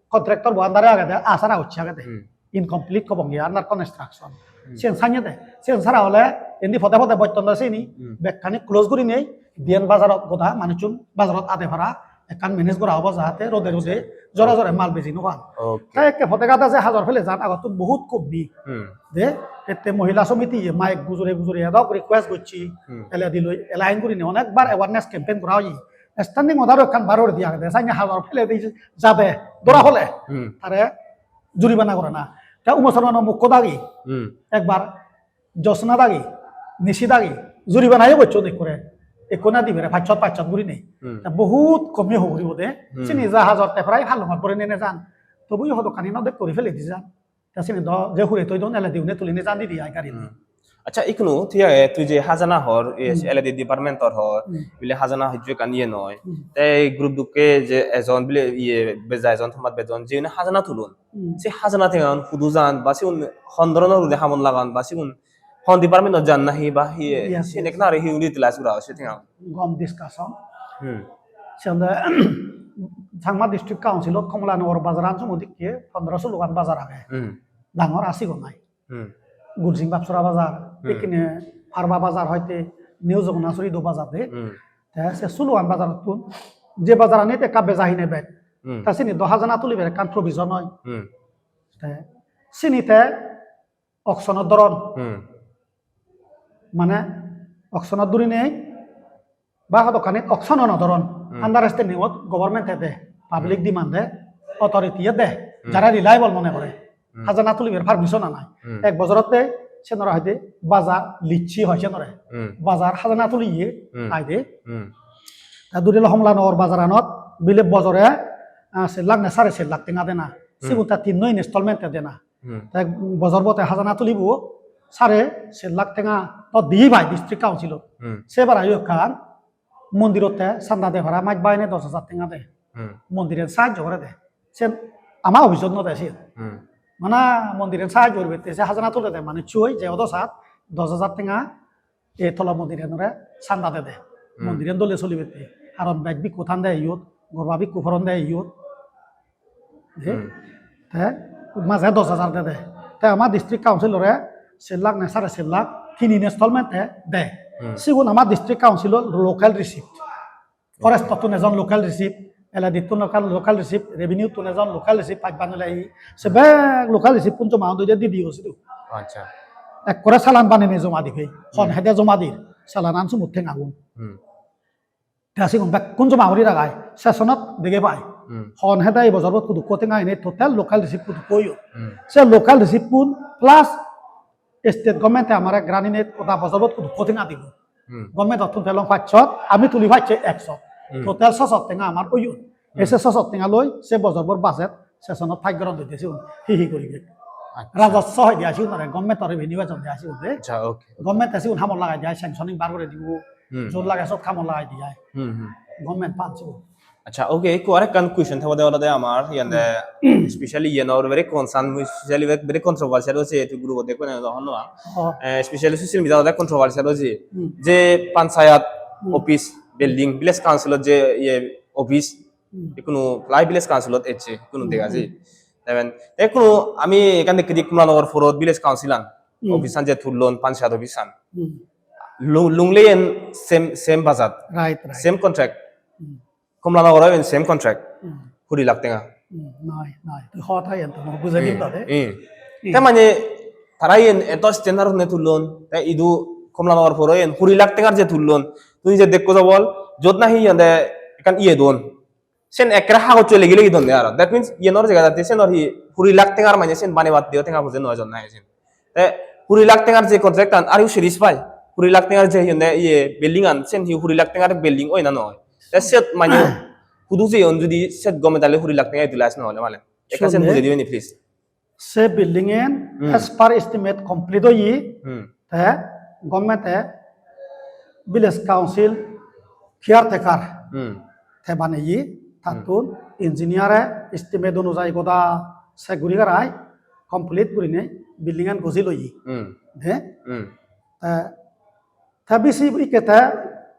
contractor bo under-e agede, asara ucche agede. Hmm. Incomplete hobonge under construction. Hmm. Siyen sanye de. Siyen sara ole indi pode pode botton de sini, hmm, bekkani close gurinei, diyen bazarot goda manuchun bazarot ade para, ekkan manage gora obo jahate rode rode, acha, jore jore mal beji no pan. Okay. Te ekke pode gade je hajor pele jan agottun bohut kommi. Hmm. De, ette mohila somiti ye mike gujore gujore edok request gocche, hmm, L A D loi align gurinei onekbar awareness campaign gora oye. Standing order ekkan bar guri diya agede, sanye hajor pele de jade, dora, hmm, hole, hmm, tare juribana gorana. Te Uma Sarmano mukko dagi, hmm, ekbar Josna dagi, Nisi dagi, juribana yo gocchon ekkore, ekko na dibere pachshot pachshot gurinei. Hmm. Te bohut kommi ho guribo de, hmm, sini jahajot te prai halongot bore nene jan. Tobu yo hodokkani no dek guri pele di jan. Te sini do je hure toi don L A D une tuli nejan didi ai gari. Hmm. Acha, ikkunu thik age, tui je hajana hor, e, hmm, L A D department-or hor, hmm, bile hajana hijju ekkan iye noi. Hmm. Te ei group dukke je ejon bile iye beja ejon, tomat bejon, jiyune hajana tulon. Hmm. Se hajana tengan hudu jan, ba sigun hon doronor guri hamot lagan, ba sigun hon department-ot jan nahi, ba hiye, yes, siyen yes, ekkena aro hi utilize gora oi se tengan. Gom discussion. Hmm. Siyot Changma District Council-ot Kamalanagar bazaran somot ikke pondro solo gan bazar age. Hmm. Dangor ar sigon nai. Hmm. Gulsing Babsora bazar, Hmm. ikkine Parba bazar hoite New Jagannath Suri do bazar de. Hmm. Te se solo gan bazarottun je bazaranit ekka beja hine bek. Hmm. Ta sini do hajana tulibar ekkan provision oi. Hmm. Te sini te auction-ot doron. Hmm. Mane auction-ot durinei ba hodokkanit auction-o no doron. Hmm. Understanding-ot government-e de, public Hmm. demand-e, authority-e de, Hmm. jara reliable mone gore. Hmm. Hajana tulibar permission anai. Hmm. Ek bojorotte senora hoide bajar licchi hoi senore. Hmm. Bajar hajana tuliye Hmm. aide. Hmm. Ta durilo Kamalanagar bazaranot bile bojore, ah, ser lakh ne sare ser lakh tenga dena. Hmm. Sigun ta tinno installment-e dena. Hmm. Te bojor bote hajana tulibo sare ser lakh tenga to diye pai district council-ot. Hmm. Se bara yo ekkan mondirotte sanda de para maj baine dos hajar tenga de. Hmm. Mondiren sahajjo gore de. Sen ama office-ot no de siyen. Hmm. Mana mondiren sahajjo goribatte se hajana tule de manuccho oi je odo sat dos hajar tenga e tola mondirenore sanda de de. Hmm. Mondiren dole solibatte. Karon bej bikku than de iyot, gorba bikku poron de iyot. De, Hmm. te maje dos hajar de de. Te ama district council-ore ser lakh ne sare ser lakh tin installment-e de. Hmm. Sigun ama district council-o local receipt. Forest-ottun ejon local receipt, L A D-ttun local, local receipt, revenue-ttun ejon local receipt, paj banele hi. Se bek local receipt-un joma ondo je D D O sidu. Acha. Ekkore salan banene joma di pei. Hon Hmm. hede joma dir. Salanan sumot tengagun. Hmm. Te sigun bekkun joma guri ragai, sessionot dege pai. Hmm. Hon hede ei bojor bot hudukko tenga ene total local receipt hudukko oyon. Hmm. Se local receipt pun plus state government-e amare grant ine goda bojor bot hudukko tenga dibo. Hmm. Government-ottun pelong pachshot, ami tuli pacche ekshot. Hmm. Total soshot tenga amar oyon. Hmm. Ese soshot tenga loi se bojor bor budget sessionot pass goron de sigun hi hi guribe. Acha. Rajoswo hoide ai sigun ore, government-o revenue ejon de ai sigun de. Acha, okay. Government-e sigun hamot lagai de ai, sanctioning bar gore dibo. Hmm. Jot lage sot hamot lagai de ai. Hmm, hmm. Government pan sigun. Acha, okay, ekku arekkan question thebode olode amar, iyende, Hmm. specially iyenor very concern, mui specially very, very controversial oye, tu group-ot dekko na, hon no pang. Oh. Eh, specially social media-ot controversial oye. Hmm. Je panchayat Hmm. office building, village council-ot je iye office, Hmm. ikkunu lai village council-ot ecche, ikkunu Hmm. dega jai. Even, te ikkunu ami ekkan dekki di Kamalanagar four-ot village council-an, Hmm. office-an je tullon, panchayat office-an. Hmm. Lung-, Lunglei-en same, same budget, Right, right. same contract. Hmm. Kamalanagar-o iben same contract. Hmm. Kuri lakh tenga. Hmm, noi, noi. Tui hot hai ento, mui bujei dim Hmm, tade. Hmm. Hmm. Te mane tara iyen eto standard hone tullon, te idu Kamalanagar four-o iyen kuri lakh tengar je tullon, tui je dekko jobol, jot nahi iyende ekkan iye don. Sen ekkere hagojot legi legi donde aro. That means iyenor jega jatte senor hi kuri lakh tengar mane sen banebatte tenga poje noi jon nahi sen. Te kuri lakh tengar je contract-an, are you satisfied? Kuri lakh tengar je iyende iye building-an, sen hi kuri lakh tengar building oi na noi? Te siyot mane hudu jeyon judi siyot gome dale kuri lakh tenga utilize no ole mane. Ekka sen Sonde. Bujei dibe ni, please. Se building-en Hmm. as per estimate complete oye, Hmm. te government-e village council caretaker Hmm. te baneye, Hmm. tattun engineer-e estimate onujayi goda se guri garai complete gurinei building-an gojil oye. Hmm. De? Hmm. Te Te B C B ikke te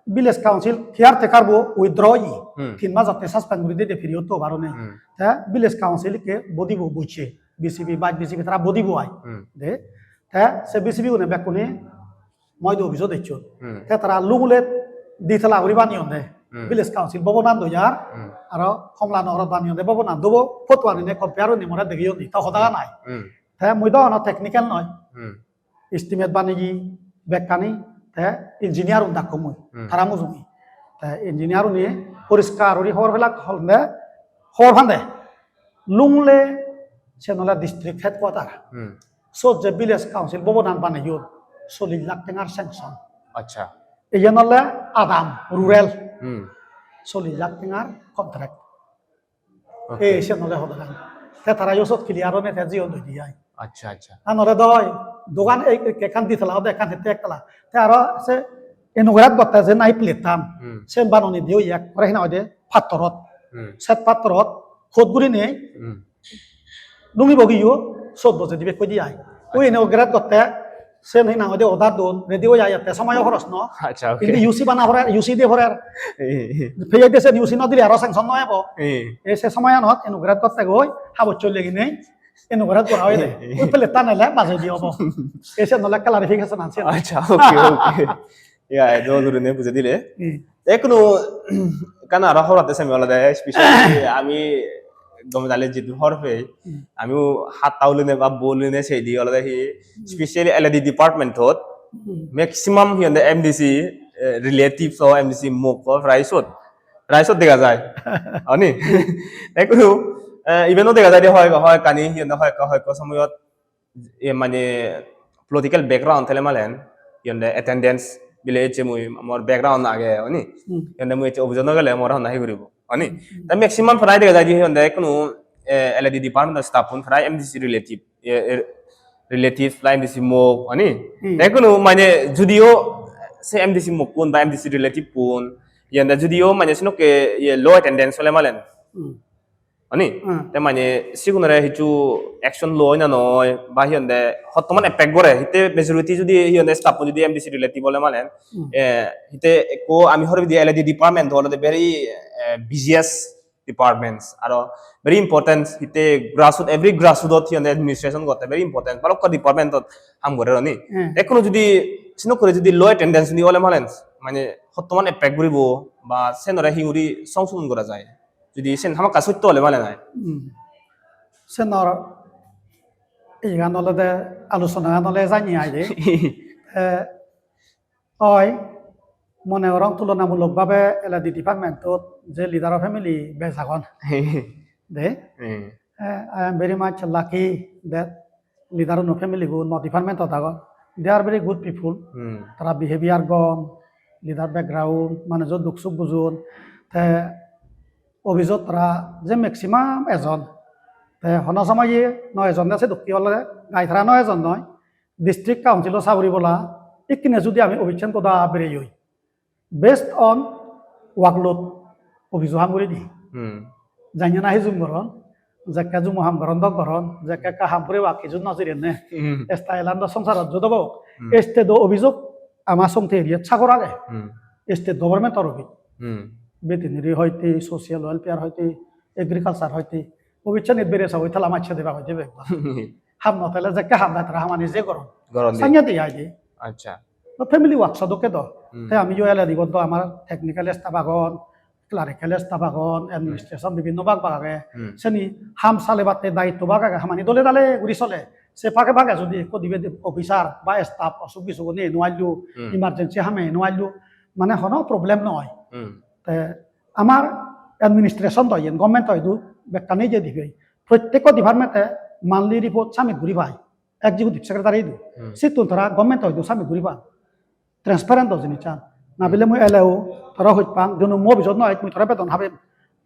village council caretaker bo withdraw oye. Hmm. Tin majotte suspend guri dede period to baro nei. Hmm. Te village council ikke bodibo bocche. B C B, vice B C B tara bodibo ai. Hmm. De. Te se B C B gune bekkune moidu office-ot ecchon. Hmm. Te tara lugule ditala guri baneyon de. Hmm. Village council bobonando yar. Hmm. Aro Kamalanagarot baneyon de bobonando bo photo anine compare oine more degeyon de. Ta hoda Hmm. Nai. Hmm. Te mui do ono technical noi. Hmm. Estimate baneye bekkani te engineer un dakko mui, Hmm. tara mujungi. Te engineer une poriskar guri hobor pelak holde, hobor pande. Lunglei sen ole district headquarter. Hmm. Sot je village council bhobonan baneyon, chollish lakh tengar sanction. Acha. Iyen ole adam, rural. Hmm. Chollish lakh tengar contract. Okay. Ei, siyan ole hodagan. Te tara yo sot clear one te jiyon doi di ai. Acha, acha. An ole doi, dogan ei, ei, ekkan ditala ode, ekkan hette ektala. Te aro se inaugurate gotte je nahi plate tan. Hmm. Sen banoni di oye ekkore hina hoide pattorot. Hmm. Set pattorot, hot gurinei. Hmm. Lungi bogiyo, sot boje dibe koi di ai. Oi Acha. Inaugurate gotte, Sen hi nang hoide order don, ready oi ayotte somoyo horos no. Acha, okay. Indi U C bana porer, U C diye porer. Eh, eh. Peyede sen U C no dile aro sanction no ebo. Eh. E se somoyanot inaugurate gotte goi, habor chole gine inaugurate gora oide. Eh, eh. Ui plate tan ele bajei di obo. E sen ole clarification an sen. Acha, okay, okay. Ya, do durine bujei dile. Eh. Te hono ekkan aro hobor atte semi olode, specially ami gome dale jidu hobor pei, hmm, ami hatta uline ba bol uline sei di olode hi, hmm, specially L A D department ot, hmm, maximum hi honde M D C, eh, relative so M D C mok ko prai sot, prai sot dega jai. Oni? Te hono, eh, even o dega jai de hoi, hoi kani hi honde hoi ko, hoi ko somoyot e mane political background thele malen, hi honde attendance bile ecche mui mor background age, oni? Hmm. Hi honde mui ecche office no gele mor honna hi guribo, oni? Hmm. Ta maximum prai dega jai je hi honde hono, eh, L A D department staff un prai M D C relative, eh, eh, relative prai M D C mok, oni? Hmm. Ta hono mane judio se M D C mok kun ba M D C relative kun, hi honde judio mane senokke ye low attendance ole malen. Hmm. Ani? Hmm. Te mane sigunore hissu action lo oi na noi, ba hi honde hottoman effect gore, hitte majority judi hi honde staff judi M D C relative ole malen, hmm, eh, hitte ekko ami hobor pide L A D department olode very, eh, busiest departments, aro very important, hitte grassroot, every grassroot ot hi honde administration gotte very important, balukko department ot ham gore oni. Hmm. Ekkono judi senokke guri judi low attendance judi ole malen, mane hottoman effect guribo, ba senore hi guri songsodon gora jai? Judi sen hamakkai sotto ole mane noi. Hmm. Senor iyan olode alochona an ole jani ai de. Eh, oi, mone gorong tulonamulok bhabe L A D department ot je leader o family bej agon. De. Hmm. Eh, I am very much lucky that leader uno family gun mo department ot agon. They are very good people. Hmm. Tara behavior gom, leader background, manujo duk suk bujon. Te office ot tara je maximum ejon. Te hono somoye no ejon de, se dokke ole gai tara no ejon noi. District council o sagori bola ikkine judi ami office an goda bereyoi, based on workload office o ham guri di. Hmm. Janya nahi jum goron, jekke jumo ham goron dok goron, jekke ekka ham puribak hiju no jirenne. Hmm. Style an do songsarot jodobok. Hmm. State o office o ama somte area sagor age. Hmm. State government or office. Hmm. Veterinary hoite, social welfare hoite, agriculture hoite. Office anit bere sagoi tala macche deba hoite bek. Ham no thele jekke ham dai tara hamani je goron. Goron di. Sanya di ai di. Acha. To family work so dokke do. Hmm. Te ami yo L A D got do amar technical staff agon, clerical staff agon, hmm, administration bibhinno bag bag age. Hmm. Seni ham salebatte daitto bag age, hamani dole dale guri sole. Se phage phage judi ekko dibe di officer ba staff osuk bisuk gune eno aillu, hmm, emergency hame eno aillu, mane hono problem noi. Hmm. Te amar administration do yen, government do idu bekkani je dibe. Prottekko department e monthly report submit guri pai. Executive secretary idu. Hmm. Sittun tara government o idu submit guri pan. Transparent o jinissan. Na bile mui L A O, tara hoj pang, jono mo office ot noi, mui tara beton habem.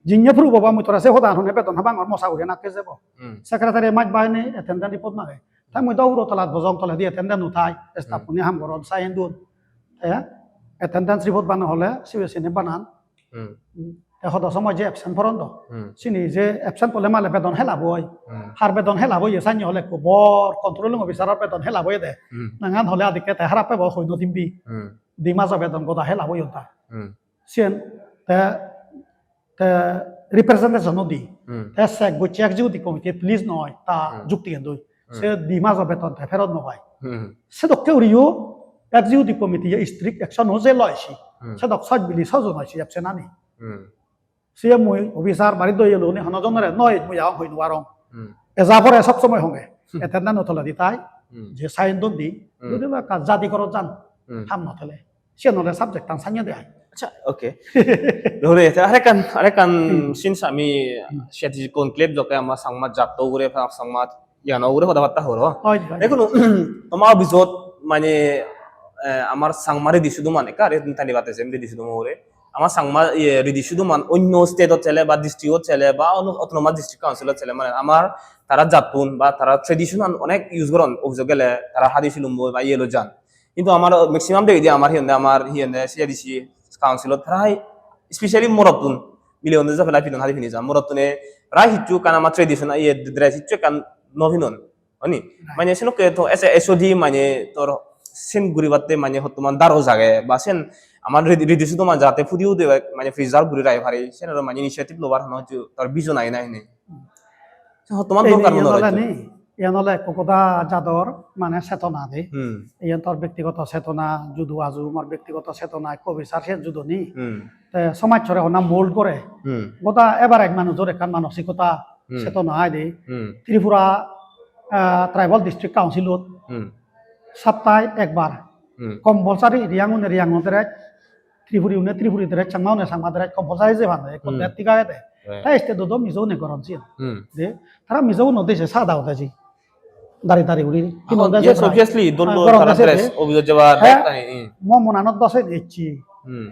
Jinye proof obo mui tara se hoda hone beton habang or mosa guri nakke jebo. Hmm. Secretary maj bahini attendance report mage. Ta mui do uro talat bojong toledi attendance no thai, staff, hmm, uni ham goron, sign don. Te attendance report bana hole, sibe sini banan. Hmm. Hmm. Te hodo somoy je absent poron do. Hmm. Sini je absent pole male bedon helap oi. Hmm. Har bedon helap oye sanye hole ekko bor controlling officer or bedon helap oye de. Hmm. Nangan hole adikke te harap pebo hoi no dimbi. Hmm. Di majo bedon goda helap oyon ta. Hmm. Siyen te, te representation o di. Hmm. Te check gocche executive committee please noi ta, hmm, jukti gendoi. Hmm. Se di majo beton te ferot no pai. Hmm. Se dokke guriyo executive committee ye strict action o je loi si. Hmm. Se dok soj bili sojon oi si absent ani. Hmm. Se mui officer bari doi elo ni hono jonore noi mui aong hoi no arong. Hmm. Eja pore sob somoi honge. Hmm. Attendance no tole di tai. Hmm. Je sign don di. Hmm. Jodi ba ka jadi koro jan. Hmm. Ham no tele. Siyan ole subject tan sanye de ai. Acha, okay. Dore, te arekkan, arekkan, hmm, since ami, hmm, strategic conclave jokke ama Changma jatto ugure, Changma iyano ugure hoda batta horo. Oi, oi. Dekun, toma office ot mane, eh, amar Changma ridi sudu mane, ekka are tani bate sem ridi sudu ugure. Amar Changma, iye, ridi sudu man onno state ot sele ba district ot sele ba onno autonomous district council ot sele mane amar tara jattun ba tara tradition an onek use goron office ot gele tara hadi silumbo ba iye loi jan. Hintu amar maximum degede amar hi honde, amar hi honde C A D C council ot prai specially morottun mile honde je pela pinon hadi pini jan. Morottune prai hissu ekkan amar tradition iye dress hissu ekkan no pinon. Oni? Right. Mane senokke to ese H O D mane tor sen guribatte mane hottoman daro jage ba sen amar ridi, ridi sudo mane jate pudi ude mane preserve guri rai pari, sen aro mane initiative lobar hono hissu tor vision age na hine. Hmm. Se hottoman ei dorkar iyan mone ole hoy. Ni, iyan ole ekko goda jador mane chetona de. Hmm. Iyan tor bektigoto chetona, judo aju mor bektigoto chetona, ekko bisar se judo ni. Hmm. Te somajjore honna mold gore. Hmm. Goda average manujor ekkan manosikota Hmm. chetona ai de. Hmm. Tripura, ah, Tribal District Council-ot Hmm. saptai ekbar Hmm. compulsory Riyang-une Riyang-o dress, Tripuri-une Tripuri dress, Changma-une Changma dress compulsory je pande, ekko Hmm. det thik agede. Right. Ta state-ot do Mizo-une goron siyen. Hmm. De, tara Mizo-uno dese sada ode ji. Dari dari guri. Ahon, yes, obviously, dol dol goron tara dese dress, de. Office-ot jebar, He, bek tani, hmm. Mo monanot do sen ecchi. Hmm.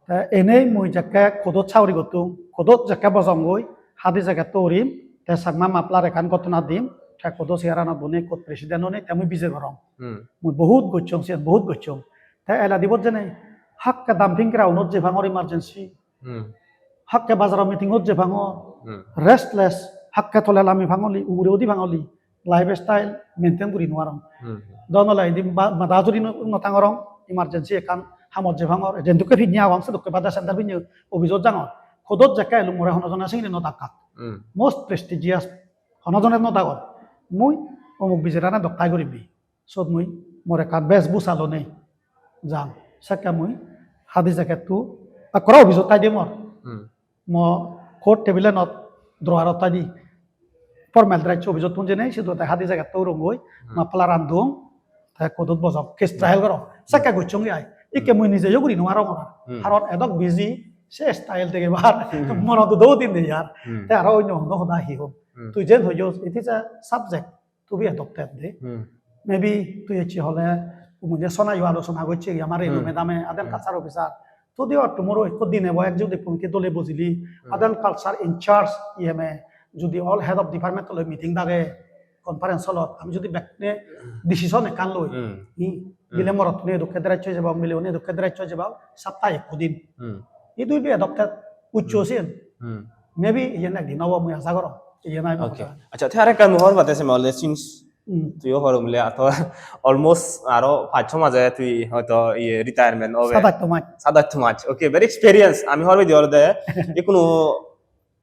Te enei mui jekke court-ot sagori gottung, court-ot jekke bojongoi, hadi jegetto urim, te Changma muffler ekkan gottona dim, te court-o chair-anot boni court president-o nei, te mui bijer gorong. Hmm. Mui bohut gocchong, siyen bohut gocchong. Te eladi bot jene hakke dumping ground-ot je pangor emergency. Hmm. Hakke bajaro meeting-ot je pangor. Hmm. Restless, hakke tole lami pangoli, ugure udi pangoli. Lifestyle maintain guri nw parong. Hmm. Don ole indi ba-, bada juri nw, nw tangorong, emergency ekkan hamot je pangor, jen dokke pinne agong, se dokke bada sandal pinne office-ot jangor. Court-ot jekke elung more hono jone singiri nw dakkak. Hmm. Most prestigious, hono jone nw dagon. Mui omuk bijerane dokkai gurim bi. Sot mui mor ekkan bes bhusa lonei jang. Sekke mui hadi jacket-to ekkore office-ot thai de mor. Hmm. Mo court table-anot drawer-ot thai di. Formal dress office-ottun jenei sidu te hadi jacket-to urongoi, Hmm. muffler-an dung, te court-ot bojong, case trial gorong. Sekke gocchonge ai. Ikke Hmm. mui nijeyo guri nw parongor. Hmm. Karon edok busy, se style degebar. Hmm. Monot udo udin nei ar. Hmm. Te aro onno hono hoda hi hon. Hmm. Tui jen hoyos, it is a subject to be adopted de. Hmm. Maybe tui ecche hole, umuje Sonayo alochona gocche gi amar Renu Hmm. madam-e, Art and Hmm. Culture Officer. Today or tomorrow ekko din ebo executive committee dole bojili, Hmm. Art and Culture in charge E M A, judi all head of department loi meeting dage, conference hall-ot, ami judi bekkune Hmm. decision ekkan loi, Hmm. hi, Hmm. bile morottune edokke dress hoi jebak, mileune edokke dress hoi jebak, saptahe ekko din. Hmm. It will be adopted, uccho Hmm. siyen. Hmm. Maybe iyen ekdin obo, mui aja gorong. Iyen ami Okay. Hoda. Accha, te arekkan mui hobor pate seme ole since Hmm. tuiyo hobor mile ato almost aro pach choi maje tui hoito iye retirement obe. Sat atto mach. Sat atto mach. Okay, very experience. Ami hobor pedi olode ikkunu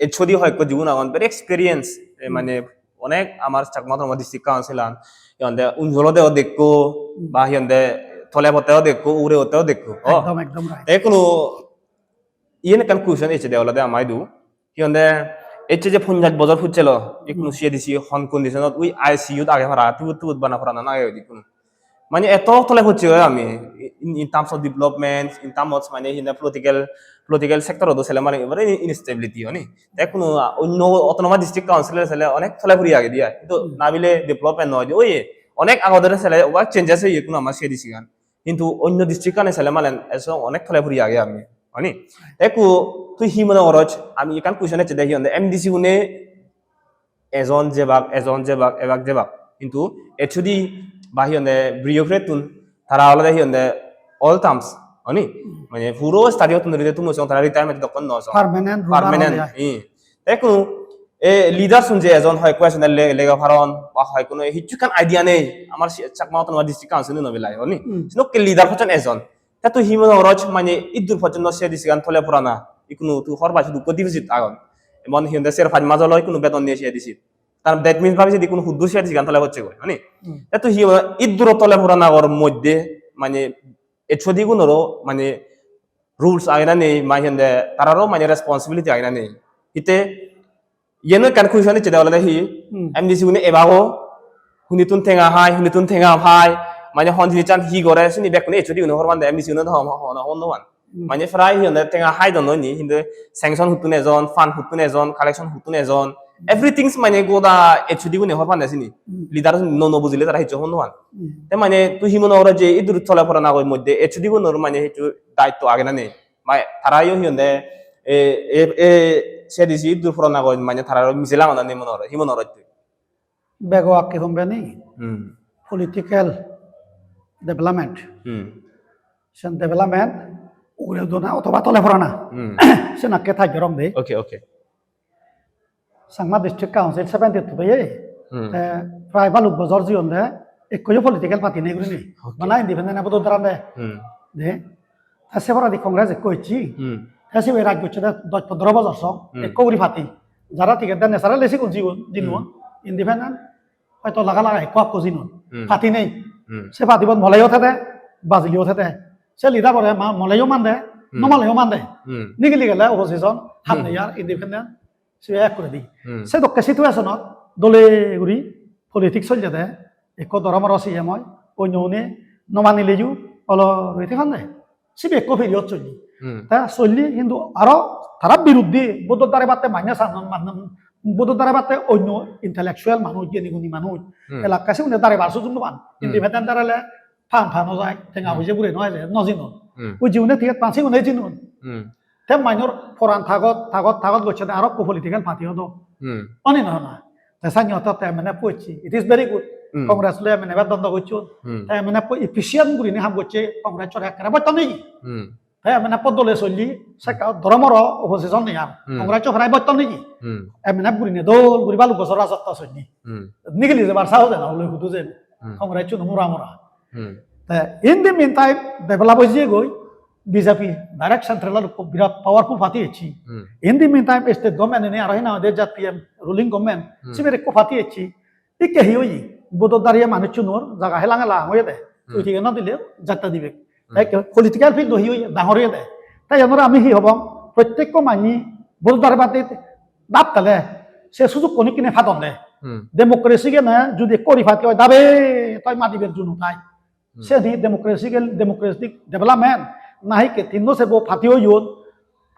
H O D hoyekko jigun agon, very experience. E Hmm. mane onek amar Chakma Autonomous District Council-an, hi honde unjolode o dekko, Hmm. ba hi honde tole potte o dekko, ugure potte o dekko. Oh. Ekdom, ekdom right. Te ikkunu iyen ekkan question ecche de olode ama idu. Hi honde, ecche je ponjash bojor pujjelo, ikkunu Hmm. C A D C hon condition-ot ui I C U-t age para, tubot tubot bana purana age udi ikkunu. Mane eto tole pocche oi ami, in, in terms of development, in terms of mane hi honde political, political sector-ot do sele mane ebare instability oni. Te ikkunu onno autonomous district council-e sele onek tole puri age dia. Hintu Hmm. na bile development noi de, oi onek agodore sele obak changes oye ikkunu ama C A D C gan. Hintu onno district-ani sele malen eso onek tole puri age ami, honi? Ekku tui hi mone goroj, ami ekkan question ecche de, hi honde M D C gune ejon jebak, ejon jebak, ebak jebak. Hintu H O D ba hi honde bureaucrat-tun tara olode hi honde all terms, honi? Mane puro study ottun dhuri de tumo song tara retirement dokkon no song. Permanent ruler. Permanent, ole ai. Ih. Te ekku, e, leader sun je ejon hoyekko ejon le-, lega paron, ba hoyekko no hissu ekkan idea nei. Amar si-, Chakma Autonomous District Council no belai, honi? Hmm. Sinokke leader hocchon ejon. Te tui hi mone goroj, mane iddur pojjonto C A D C gan tole purana. Ikkunu tui hor pai sudu ekko deficit agon. Emon hi honde ser pach maj olo ikkunu beton nei C A D C. Tar that means bhabi sedi ikkunu huddur C A D C gan tole pocche goi, honi? Hmm. Te tui hi mone, idduro tole purana gor moddhe, mane H O D gunoro, mane rules age na nei, ma hi honde, tararo mane responsibility age na nei. Hitte, iyeno ekkan question ecche de olode hi, Hmm. M D C gune ebago, hunitun tenga hai, hunitun tenga pai, mane hon jinisan hi gore, sini bekkune H O D gune hobor pande, M D C gune do hobor, hobor, hobor no pan. Hmm. Mane prai hi honde tenga hai don noi ni, hintu sanction huttun ejon, fund huttun ejon, collection huttun ejon, everything mane goda H O D gune hobor pande sini. Hmm. Leader no, no bujile tara hissu hobor no pan. Hmm. Te mane tui hi mone goroj je idur tole purana goi moddhe H O D gunor mane hissu daitto age na nei? Mai tara yo hi honde, e, e, e, C A D C iddur purana goi mane tara aro mije lagana nei mone goroj, hi mone goroj tui? Bego akke company, Hmm. political development. Hmm. Sen development ugure udona otoba tole purana. Hmm. Sen akke thai gorong de. Okay, okay. Changma District Council seventy-two peye. Hmm. Te prai balok bojor jiyon de, ekko yo political party nei gurinei. Okay. Bana independent ebo do daran de. Hmm. De. Te se poredi Congress ekko ecchi. Hmm. Te sibe raj gocche de dos pondro bojor song, Hmm. ekko guri party. Jara ticket de naturally sigun jiyon, jinon. Hmm. Independent, hoito laga laga ekko akko jinon. Hmm. Party nei. Hmm. Se party bot moleyo thede, bajiliyo thede. Se leader bore ma-, moleyo mande, Hmm. no moleyo mande. Hmm. Nigili gele opposition, ham Hmm. nei ar independent. Sibe ek guri di. Hmm. Se dokke situation-ot dole guri politics soljede, ekko doromoro C M oi, onyo une no manileyo olo roi theban de. Sibe ekko period solli. Hmm. Ta solli hintu aro tara biruddhe vote-ot darebatte manye sanon, manye vote-ot darebatte onyo intellectual manuj, geni guni manuj, Hmm. elakka sigune darebar sujug no pan. Hmm. Independent darele pan pan o jai, tenga Hmm. poije gure no eje, no jinon. Hmm. Ui jigune ticket pan sigune jinon. Hmm. Te manyor poran tagot, tagot, tagot gocche de aro ekko political party odo. Hmm. Oni no na. Te sanyo to te M N F pu ecchi. It is very good. Hmm. Congress loi M N F e dondo gocchon. Hmm. Te M N F pu efficient gurinei ham gocche, Congress ore ekkere botton nei. Hmm. Te M N F pu dole solli, sekka doromoro opposition nei ar. Hmm. Congress o prai botton nei. Hmm. M N F gurinei dol guri balok bojor rajotto solli. Hmm. Nigili jebar sahos ena olo hudu jen. Hmm. Congress-un mura mura. Hmm. Te in the meantime, develop oi jiyegoi, B J P direct central-ot ekko birat powerful party ecchi. Hmm. In the meantime, state government ene aro hina hoide Z P M ruling government, Hmm. sibere ekko party ecchi. Ikke hi oye? Vote-ot dariye manuchunor jaga helang helang oyede. Hmm. Ui tige no dile jatta dibe. Hmm. Te political field-o hi oye? Dangor oyede. Te iyanore ami hi hobong? Prottekko manyi vote-ot daribatte dap tale se sujukko nikkine padon de. Hmm. Democracy gene judi ekko guri party oi dabe toi madiber junu tai. Hmm. Se di democracy gel-, democratic development nahi ke tinno serbo party oyon.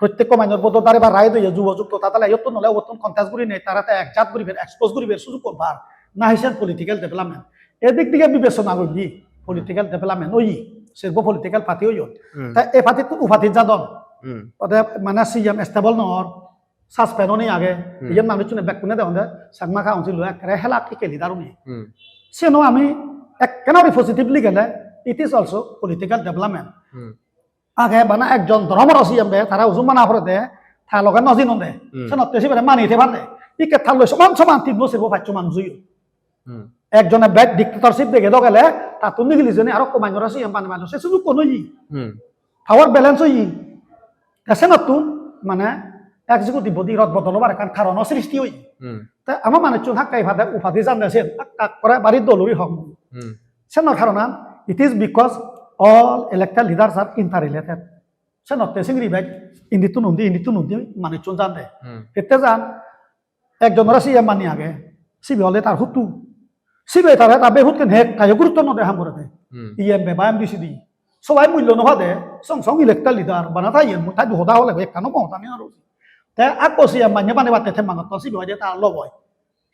Prottekko manjor vote-ot daribar right oye jubo jukto ta tale iyottun nole obottun contest gurinei tara te ekjat guriber, expose guriber sujug korbar. Nahi sen political development. Edik dige bibesona guri political development oye. Serbo political party oyon. Hmm. Ta e party-ttun u party jadon. Hmm. Ode mane C M stable nor. Suspend oni age, Hmm. iyen manuchune bekkune degonde, Chakma Council-o ekkere helak ikke leader-une. Hmm. Siyeno ami ekkenori positively gele, it is also political development. Hmm. Age bana ekjon doromoro C M be, tara uju mana porede, ta loge no jinonde, Hmm. senotte sibere mani thebande. Ikke ta loi soman soman tinno serbo paccho manuj oyon. Hmm. Ekjone bad dictatorship dege do gele, tattun nigili jene aro ekko manjore C M bane bane se sujukko no oye. Hmm. Power balance oye. Te senottun mane executive body rod bodol obar ekkan karono sristi oye. Hmm. Te ama manuchun hakke ipade upadi jande sen, ak, ak kore bari dol guri hok. Hmm. Senor karonan, it is because all elected leaders are interrelated. Senotte singiri bej, indittun undi, indittun undi manuchun jande. Hmm. Hitte jan, ekjonore C M bani age, sibe ole tar huttu. Sibe tare ta behutten hek, tayo gurutto no de ham gorede. Hmm. E M be ba M D C di. Sobai mullo no pade, song song elected leader, bana ta iyen, ta du hoda hole, ekkano mo hoda ni aro. Te akko C M banye bane batte te manotto sibe hoide ta loboi.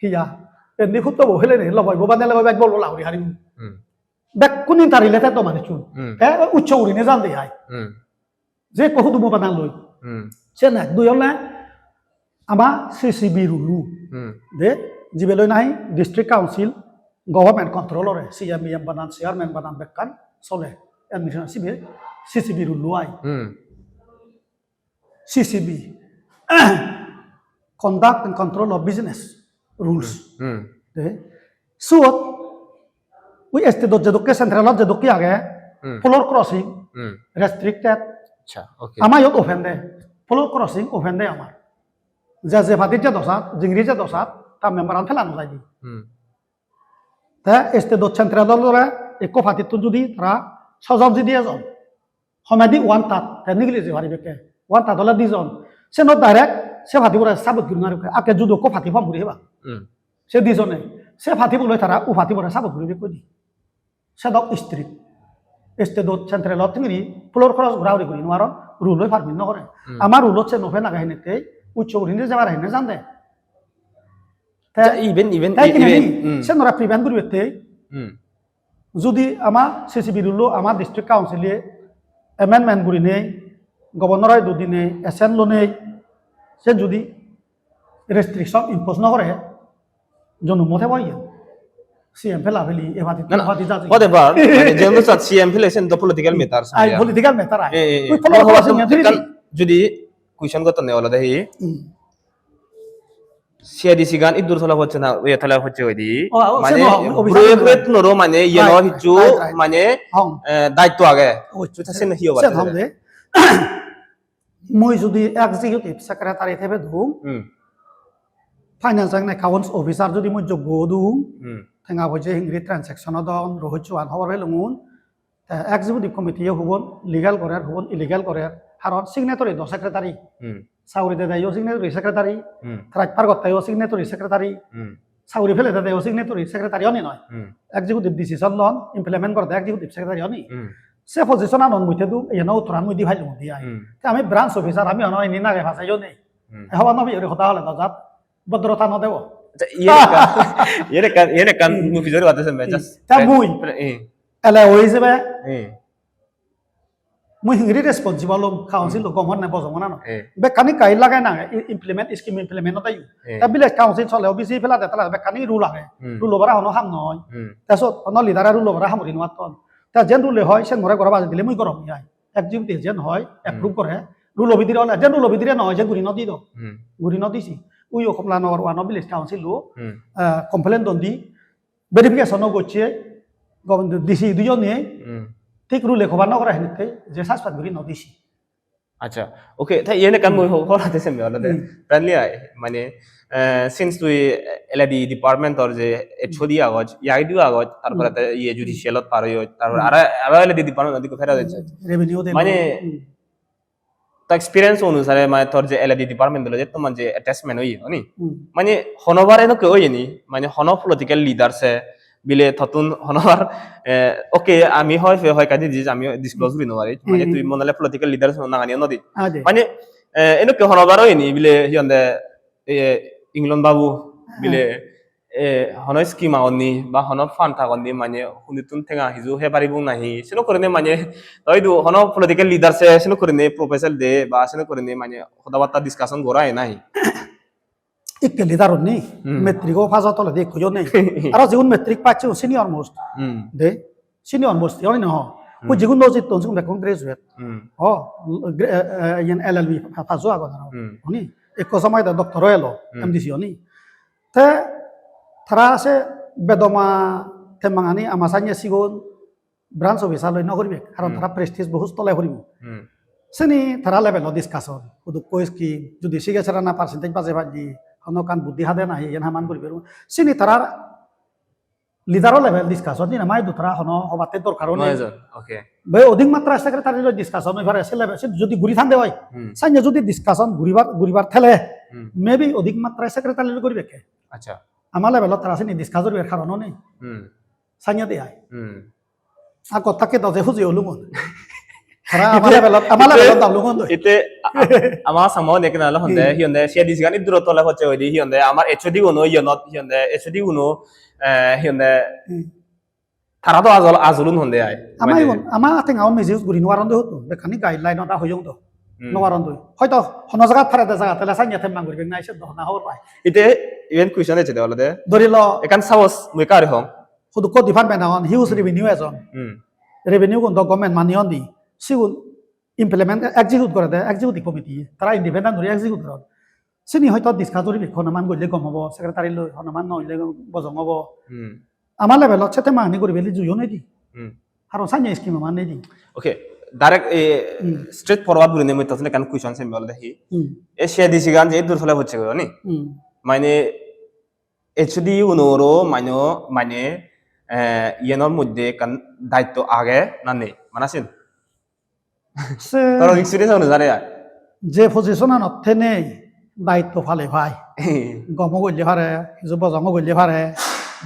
Hiya, endi hutto bo hele ne, loboi bo bane loboi bej bol bol aguri hari. Hmm. Bekkun interrelated do manuchun. Hmm. Te uccho gurine jande ai. Hmm. Je ekko hudumo padan loi. Hmm. Sen ek, dui ole ama C C B rule-o. Hmm. De, jibe loi nahi district council government control ore, C M, E M banan, chairman banan bekkan sole. Administration sibe C C B rule-o ai. Hmm. C C B. Conduct and Control of Business Rules. Hmm. De, suot ui state-ot jedokke, central-ot jedokke age, Hmm. Floor crossing, Hmm. restricted. Acha, okay. Ama iyot open de. Floor crossing open de amar. Je je party je dosat, jingri je dosat, ta member-an phelano jai di. Hmm. Te state-ot central-ot ole ekko party-ttun judi tara sojon jidi ejon, homedi one third, te nigili jei paribekke. One third ole dijon. Se no direct se party bore support guri no paribekke. Akke judo ekko party form guri heba. Hmm. Se dijone. Se party bo loi tara u party bore support guri bekkoi di. Sedok strict. State-ot central-ot thingiri floor cross gura guri guri no paron, rule-oi permit no gore. Hmm. Ama rule-ot se no pen age henette, uccho guri ni jebar henne jande. Te, Ja, even, even, te even, kineni, hmm. Se nora prevent guribette. Hmm. Judi ama C C B rule-o ama district council-e amendment gurinei, governor-o idu dinei, assent lonei, sen judi restriction impose no gore, jonumo thebo iyen. C M phela pheli, e party, Na, na, e party jajei. Whatever, mane, jemon sat C M phele sen do political matter, ai, ya. Political matter ai. Eh, eh, eh. Ui, floor crossing-e ekkan judi question gottonne olode hi? Hmm. C A D C gan iddur tole pocche na, iye tole pocche hoide. Oh, oh, mane sen no, officer buro no. Buro no mane iye no. Right, hissu right, right. Mane, hong. Eh, daitto age. Oh, sen hi hobar sen hong de. Mui judi executive secretary thebe dung, hmm, finance and accounts officer judi mui joggo dung, hmm, tenga poije hingiri transaction odon, rohocchuan hobor pelungun. Te executive committee yo hubon legal gorer, hubon illegal gorer, haron signatory do secretary. Hmm. Saguri dedeyo signatory secretary, hmm, transfer gotteyo signatory secretary, hmm, saguri pele dedeyo signatory secretary oni noi. Hmm. Executive decision lon, implement gorede executive secretary oni. Hmm. Se position anot mui tedu, iyeno uttoran mui di pailung di ai. Hmm. Te ami branch officer, ami ono ini nage pase yo nei. Hmm. E hoba no piyori hoda hole do jat, bodrota no debo. Acha, iyen ekkan, iyen ekkan, iyen ekkan, hmm, mui pijori bade sembe, hmm, just ta friend, mui friend, eh. Ele oi jebe. Eh. Mui hingiri responsible om, council, hmm, lo gom hon ne bojong hon ano. Eh. Bekkani kai lagai na, i-, implement, scheme implement no tayo. Eh. Ta village council sole, O B C pelade tala bekkani rule age. Hmm. Rule obara hono ham noi. Hmm. Ta sot hono leader-e rule obara ham guri no atton. Ta jen rule hoi, sen more gora baje dile mui gorom ai. Executive jen hoi, hmm, approve gore. Rule bidire ole, jen rule bidire noi, jen guri no di do. Hmm. Guri no disi. Uyo Komla Nagar one village council lo, hmm, eh, complaint don di. Verification o gocche, government D C duyo nei, hmm, thik rule cover no gore henitte, je suspend guri no disi. Acha, okay, te iyen ekkan mui, hmm, ho-, horate sembe olode, hmm, friendly ai, mane, eh, since tui L A D department or je H O D agoj, E I D agoj, tarpore, hmm, te iye judicial ot par oyoj, tarpore, hmm, aro, aro L A D department ot ikko fera ojoj. Revenue de mane, hmm. Ta experience onusare mane tor je L A D department dole je tomar je attachment oye, oni? Hmm. Mane honobar enokke oye ni, mane hono political leader se bile tottun honobar, eh, okay, ami hoi pe hoi kadi dis, ami disclose guri no pari. Mane, hmm, tui mone ole political leader se nangani no di. Ade. Mane, eh, enokke honobar oye ni bile hi honde, eh, England babu, hmm, bile eh, hono scheme agon ni ba hono fund agon ni, mane hundittun tenga hiju he paribong nahi, seno gurinei mane, to idu hono political leader se seno gurinei proposal de ba seno gurinei mane hoda batta discussion gora he nahi? Ikke leader un ni, hmm, matric o pass o toledi ekko yo nei. Aro jigun matric pass, sigun senior most. Hmm. De, senior most, oni no ho. Ui, hmm, jigun no jitton, sigun bekkun graduate. Hmm. Ho, gra-, eh, eh, iyen L L B pa-, pass o agon aro. Hmm. Oni, ekko somoy de doctor o elo, hmm, M D C oni. Te tara se bedoma temmangani ama sanye sigon branch officer loi no guribek, karon, hmm, tara prestige bohut tole puribo. Hmm. Seni tara level o discussion, hudukko scheme, judi signature na percentage baje palle, hono ekkan buddhi hade nahi, iyen haman guribe. Seni tarar leader o level discussion, ni na mai du tara hono hobatte dorkar o nei. Noi jon, okay. Be odik matra secretary loi discussion oi pare, se level, se judi guri thande oi, hmm, sanye judi discussion guribar, guribar thele, hmm, maybe odik matra secretary loi guribekke. Acha. Ama level ot tara sini discuss guribar karon o nei. Hmm. Sanye de ai. Hmm. A kotta ke doje huji olungun. Tara ama level ot, ama level ot dalungun doi. Ite a-, a-, ama sama hone kena lo honde, hmm, hi honde, C A D C gan iduro tole hocche hoide, hi honde, amar H O D guno, hi honde, H O D guno, eh, hi honde, hmm, tara do ajol, ajolun honde ai. Ama mane igun, ama tenga o misuse guri no paron de hoto, bekkani guideline ot hoyong do. Hmm. No paron doi. Hoito hono jagat pare de jagat tele sanye temmang guribek nai se do na hobor pai. Ite even question ecche de olode. Dhori lo. Ekkan suppose mui kari hong. Hudukko department agon, huge, hmm, revenue ejon. Hmm. Revenue gun do government money ondi. Sigun implement, execute gore de executive committee. Tara independent guri execute goron. Sini hoito discuss guribe, hono man golle gom obo, secretary loi hono man no oile bojong obo. Hmm. Ama level ot sette mani guri beli juyo nei di. Hmm. Aro sanye scheme man nei di. Okay, direct, eh, hmm, straight forward gurinei mui totun ekkan question sem olode hi. Hmm. E C A D C gan je dur sole hocche goi ni. Hmm. Mane H O D unoro mane, mane, eh, iyenor moddhe ekkan daitto age na nei? Mane sin? Se tor experience onusare ai? Je position anot thenei daitto pale pai. Gomo golle pare, hiju bojongo golle pare,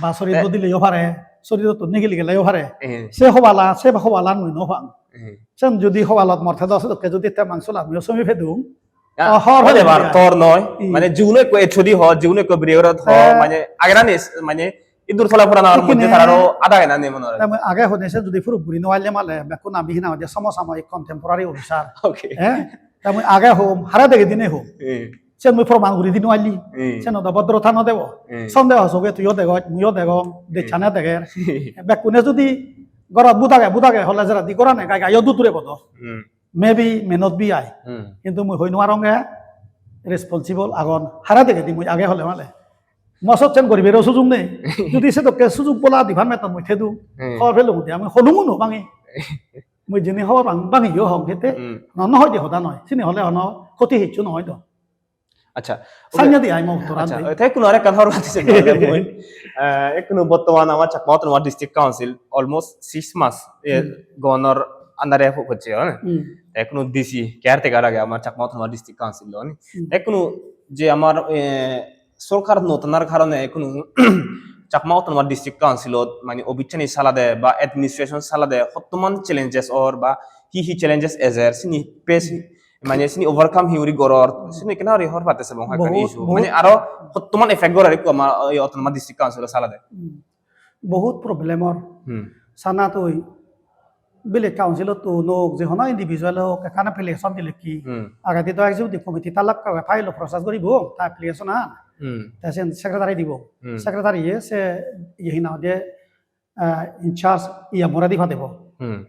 ba sorit, eh, bodileyo pare, sorirottun nigili geleyo pare. Eh. Se hobala, se hobalan mui no pang. Eh. Sen judi hobalot mor thedo sedokke judi te mangso lamiyo somi pedung, ah, hor hode hode bar ai. Tor noi. Hmm. Mane jiguno ekko H O D ho, jiguno ekko bureaucrat ho, eh, mane agera nis, mane idur sola purana ar moddhe tararo ada ena nei mone hoi. Te mui age hone se judi proof guri no palle male, bekkun ami hina hoide somosamoi contemporary officer. Okay. Eh? Te mui age hom, hara dege dine hom. Eh. Sen mui proman guri di no palle. Eh. Sen odo bodrota no debo. Eh. Sondeho soge tuiyo degoj, muiyo degong, eh, dechchane deger. Bekkune judi gorot budage, budage hole jera di gorane gai gaiyo dudure bodo. Hmm. Maybe may not be ai. Hmm. Kintu mui hoi nw parong ge, Responsible agon, hara degedi mui age hole male. Mo sochen guribero sujug nei. Judi sedokke sujug bola department-ot mui thedung, Hmm. hobor pelung de ami holungu no bangi. Mui jeni hobor bang, bangiyo hong hete. Hmm. No, no hoide hoda noi. Sini hole hono khoti hissu noi do. Acha, Sanya di ai mo uttor Acha, ande. Te kuno arekkan hobor pati se mui. Eh, ekkuno bottoman amar Chakma Autonomous District Council almost six months, eh, Hmm. governor under-e hocche, eh? Hmm. Te ekkuno D C caretaker age amar Chakma Autonomous District Council lo, ni? Hmm. Te ekkuno je amar, eh, sorkar notanar karone ekkuno Chakma Autonomous District Council-ot mane office-ani salade ba administration salade hottoman challenges or ba hi hi challenges ejer sini face, mane sini overcome hi guri goror, sini ekkena guri hobor patte sebong hoyekkani Bohut, issue. bohut. Mane aro hottoman effect gorer ekku ama, oi, Autonomous District Council-o salade. Hmm. Bohut problem or. Hmm. Sana tui village council-ot tu nok je hono individual ok ekkan application dilekki. Hmm. Agedi do executive committee talak file process guribo, ta application an. Hmm. Te sen secretary dibo. Hmm. Secretary ye se ye hina de, ah, in charge E M ore di padebo. Hmm.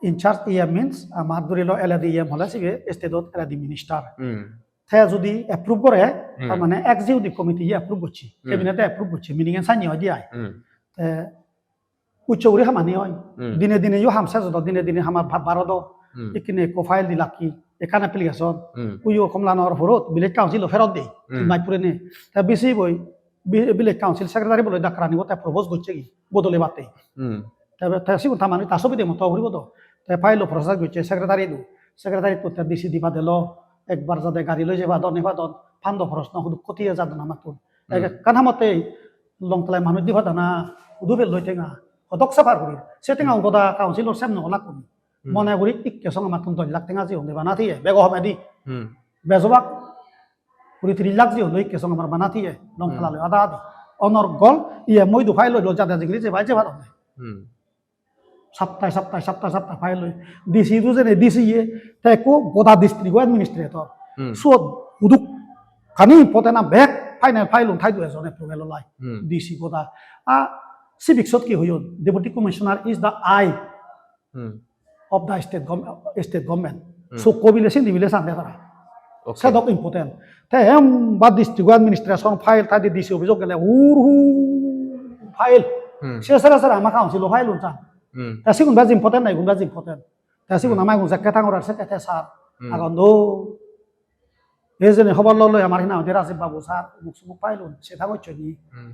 In charge E M means amar dhori lo L A D E M hole sibe state-ot L A D minister. Hmm. Te judi approve gore, Hmm. tar mane executive committee ye approve gocche, Hmm. cabinet-e approve gocche, meaning an sanne oi di ai. Hmm. Te ucche guri hamani oi. Hmm. Dine dine yo ham ses odo, dine dine hamar bha-, bar odo. Hmm. Ikkine ekko file dilakki, ekkan application. Hmm. Uyo komla nor porot village council-o ferot de, Hmm. tin maj purene. Te V C boi, vi-, village council secretary bole dakkarani bo te propose gocche gi, bodole batte. Hmm. Te, te sigun ta mane ta sobide moto guribo do. Te file-o process gocche secretary-tun. Secretary-tun te D C di padelo, ekbar jade gari loi jeba don, eba don, pando porosno hudu khoti jadon amattun. Hmm. Ek ekkan hamotte Longtlai manuj di padana, hudu pel loi tenga, hodok suffer guri. Se tenga Hmm. goda council-or sem no lakkun. Hmm. Mone guri ikke song amattun dos lakh tenga jiyon de bana thiye, bego homedi. Hmm. Bejobak kuri tris lakh jiyon de ikke song amar bana thiye, Longtlai Hmm. loi ada adi. Onor gol, iye moi du file loi lo jade jingri je bai je padon. Hmm. Saptai, saptai, saptai, saptai file loi. D C du jene D C ye, te ekko goda district administrator. Hmm. Suot huduk kani important na bek final file un thai du ejon approval olai. Hmm. D C goda. A civic sot ki hoyon? Deputy commissioner is the eye Hmm. of the state gov-, state government. Hmm. So ko bile sindi bile sande tara. Okay. Sedok important. Te em ba district administration file ta di D C office gele hur hur file. Hmm. Se sara sara ama council file un san. Hmm. Ta sigun bej important na, igun bej important. Ta sigun Hmm. ama igun jekke tangor ar sekke te sar. Hmm. Agon do. Ejene hobor loi loi amar hina hoide Rajib Babu sar, muk sumuk file un, se tangor choni. Hmm.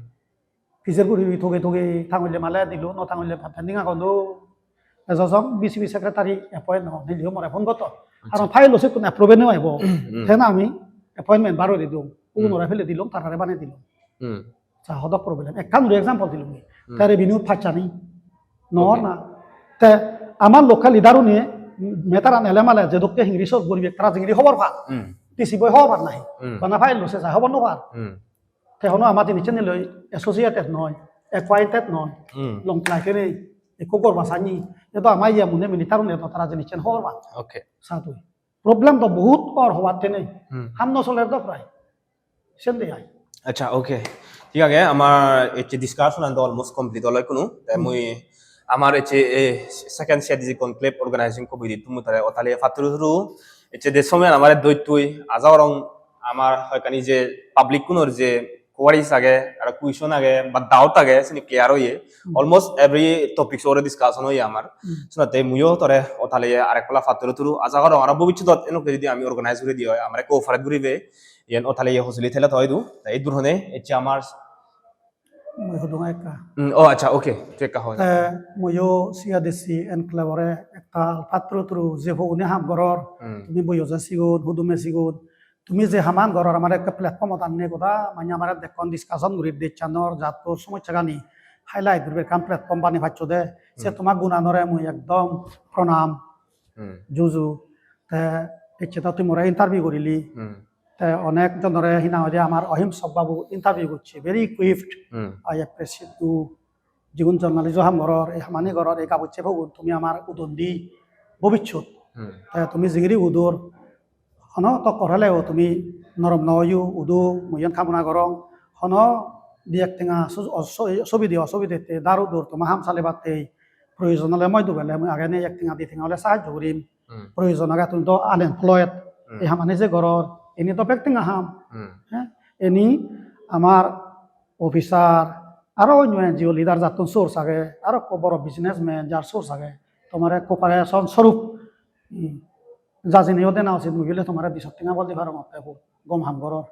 Pijer guri toge toge tangolle male dilo, no tangolle pending agon do. Ejo song V C V secretary appoint no, niliyo more phone gotto. Acha. Karon file o sekkun approve no oibo. Hmm. Then ami appointment bar guri dilung. Ugun Hmm. ore fele dilung, tarare banei dilung. Hmm. Sa hodok problem. Ekkan guri example dilung. Hmm. Te revenue pachani. No Okay. na. Te amar local leader une matter an ele male je dokke hingiri solve guribe, tara jingiri hobor pan. Hmm. D C boi hobor pan nahi. Hmm. Bana file o se sai hobor no pan. Hmm. Te hono ama jinisani loi associated noi, acquainted noi, Hmm. Longtlai kene, ekko gorba sanni. Edo ama iya mune mini tarune edo tara jinisan hobor pan. Okay. Sa tui. Problem do bohut or hobatte nei. Hmm. Ham no soler do prai. Sen de ai. Acha, okay. Thik age, amar ecche discussion an do almost complete olo ikkunu. Te Hmm. mui amar ecche, eh, second C A D C conclave organizing committee tun mui tare otale patturu turu. Ecche de somoy amare doi tui aja gorong amar hoyekkani je public kunor je queries age, aro question age, ba doubt age, sini clear oye. Hmm. Almost every topics ore discussion oye amar. Hmm. Senotte muiyo tore otale arek pala patturu turu. Aja gorong aro bobissotot enokke jodi ami organize guri di oi, amare cooperate guribe, iyen otale ye hojoli thele toi du. Te iddur hone ecche amar Mui hodung ekka. Hmm, oh, acha, okay. Tui ekka hoi. Te muiyo C A D C enclave ore ekka patturu turu je pogune ham goror. Hmm. Tumi boyo je sigon, hudume sigon. Tumi je haman goror amare ekka platform ot anne goda, mane amare dekkon discussion guri dechanor jattor somossagani highlight guribar ekkan platform banei paccho de. Se Hmm. toma gunanore mui ekdom pranam Hmm. juju. Te ecche to tui more interview gurili. Hmm. Te onek jonore hina hoide amar Ohimsok babu interview gocche, very equipped. Hmm. I appreciate you. Jigun journalist o ham goror, ei hamani goror, ei gabucche pogun tumi amar udon di bobissot. Hmm. Te tumi jingiri udor, hono tokkor heleo tumi norom no oyo, udo, mui iyan kamona gorong. Hono di ek tenga su-, o-, su-, subide osubidette dar udur toma ham salebatte proyojon ole moi dubele mui agene ek tenga di tenga ole sahajjo gurim. Hmm. Proyojon age tumi do unemployed. Hmm. Ei hamani je goror, Ini to bek tenga ham. Hmm. Heh? Ini amar officer, aro onyo N G O leader jattun source age, aro ekko boro businessman jar source age, tomare cooperation sorup, hmm, jajiniyo dena usit, mui bile tomare disot tenga bol di parongor te, gom ham goror.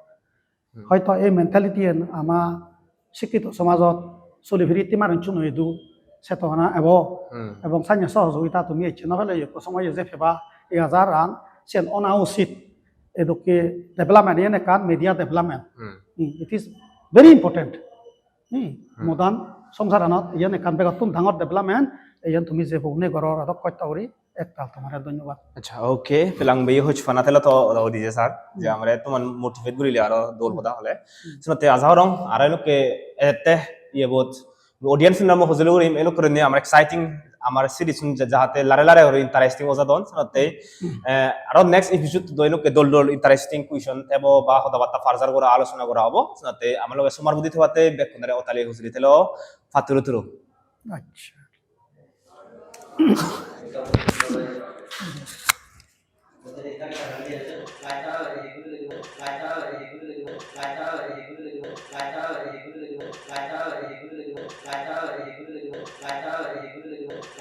Hmm. Hoito ei mentality-an ama sikkito somajot soli piri timarunchun idu setona ebo, hmm, ebong sanye sohojogita tumi ecche no pele ekko somoye je peba, ei ajaran siyen ona usit. Edokke development, iyen ekkan media development. Hmm. Hmm, it is very important. Hmm, hmm, modern songsaranot iyen ekkan begottun dangor development, iyen tumi je pogune goror, edok kosto guri ektal tomare dhonnobad. Acha, okay, pelang beye hojpana telo to udi je sir, je, hmm, amare toman motivate gurile aro dol, hmm, hoda hole. Hmm. Senotte aja gorong aro elokke ette iye bot audience-unore mui hojoli gurim, elokke gurinei amar exciting, amar series-un ja-, jahate lare lare guri interesting oi jadon, senotte, hmm, eh, aro next episode do elokke dol dol interesting question thebo ba hoda batta further gora alochona gora obo, senotte amar loge somar budi thebatte bekkunore otali hojoli telo, patturu turu. Acha.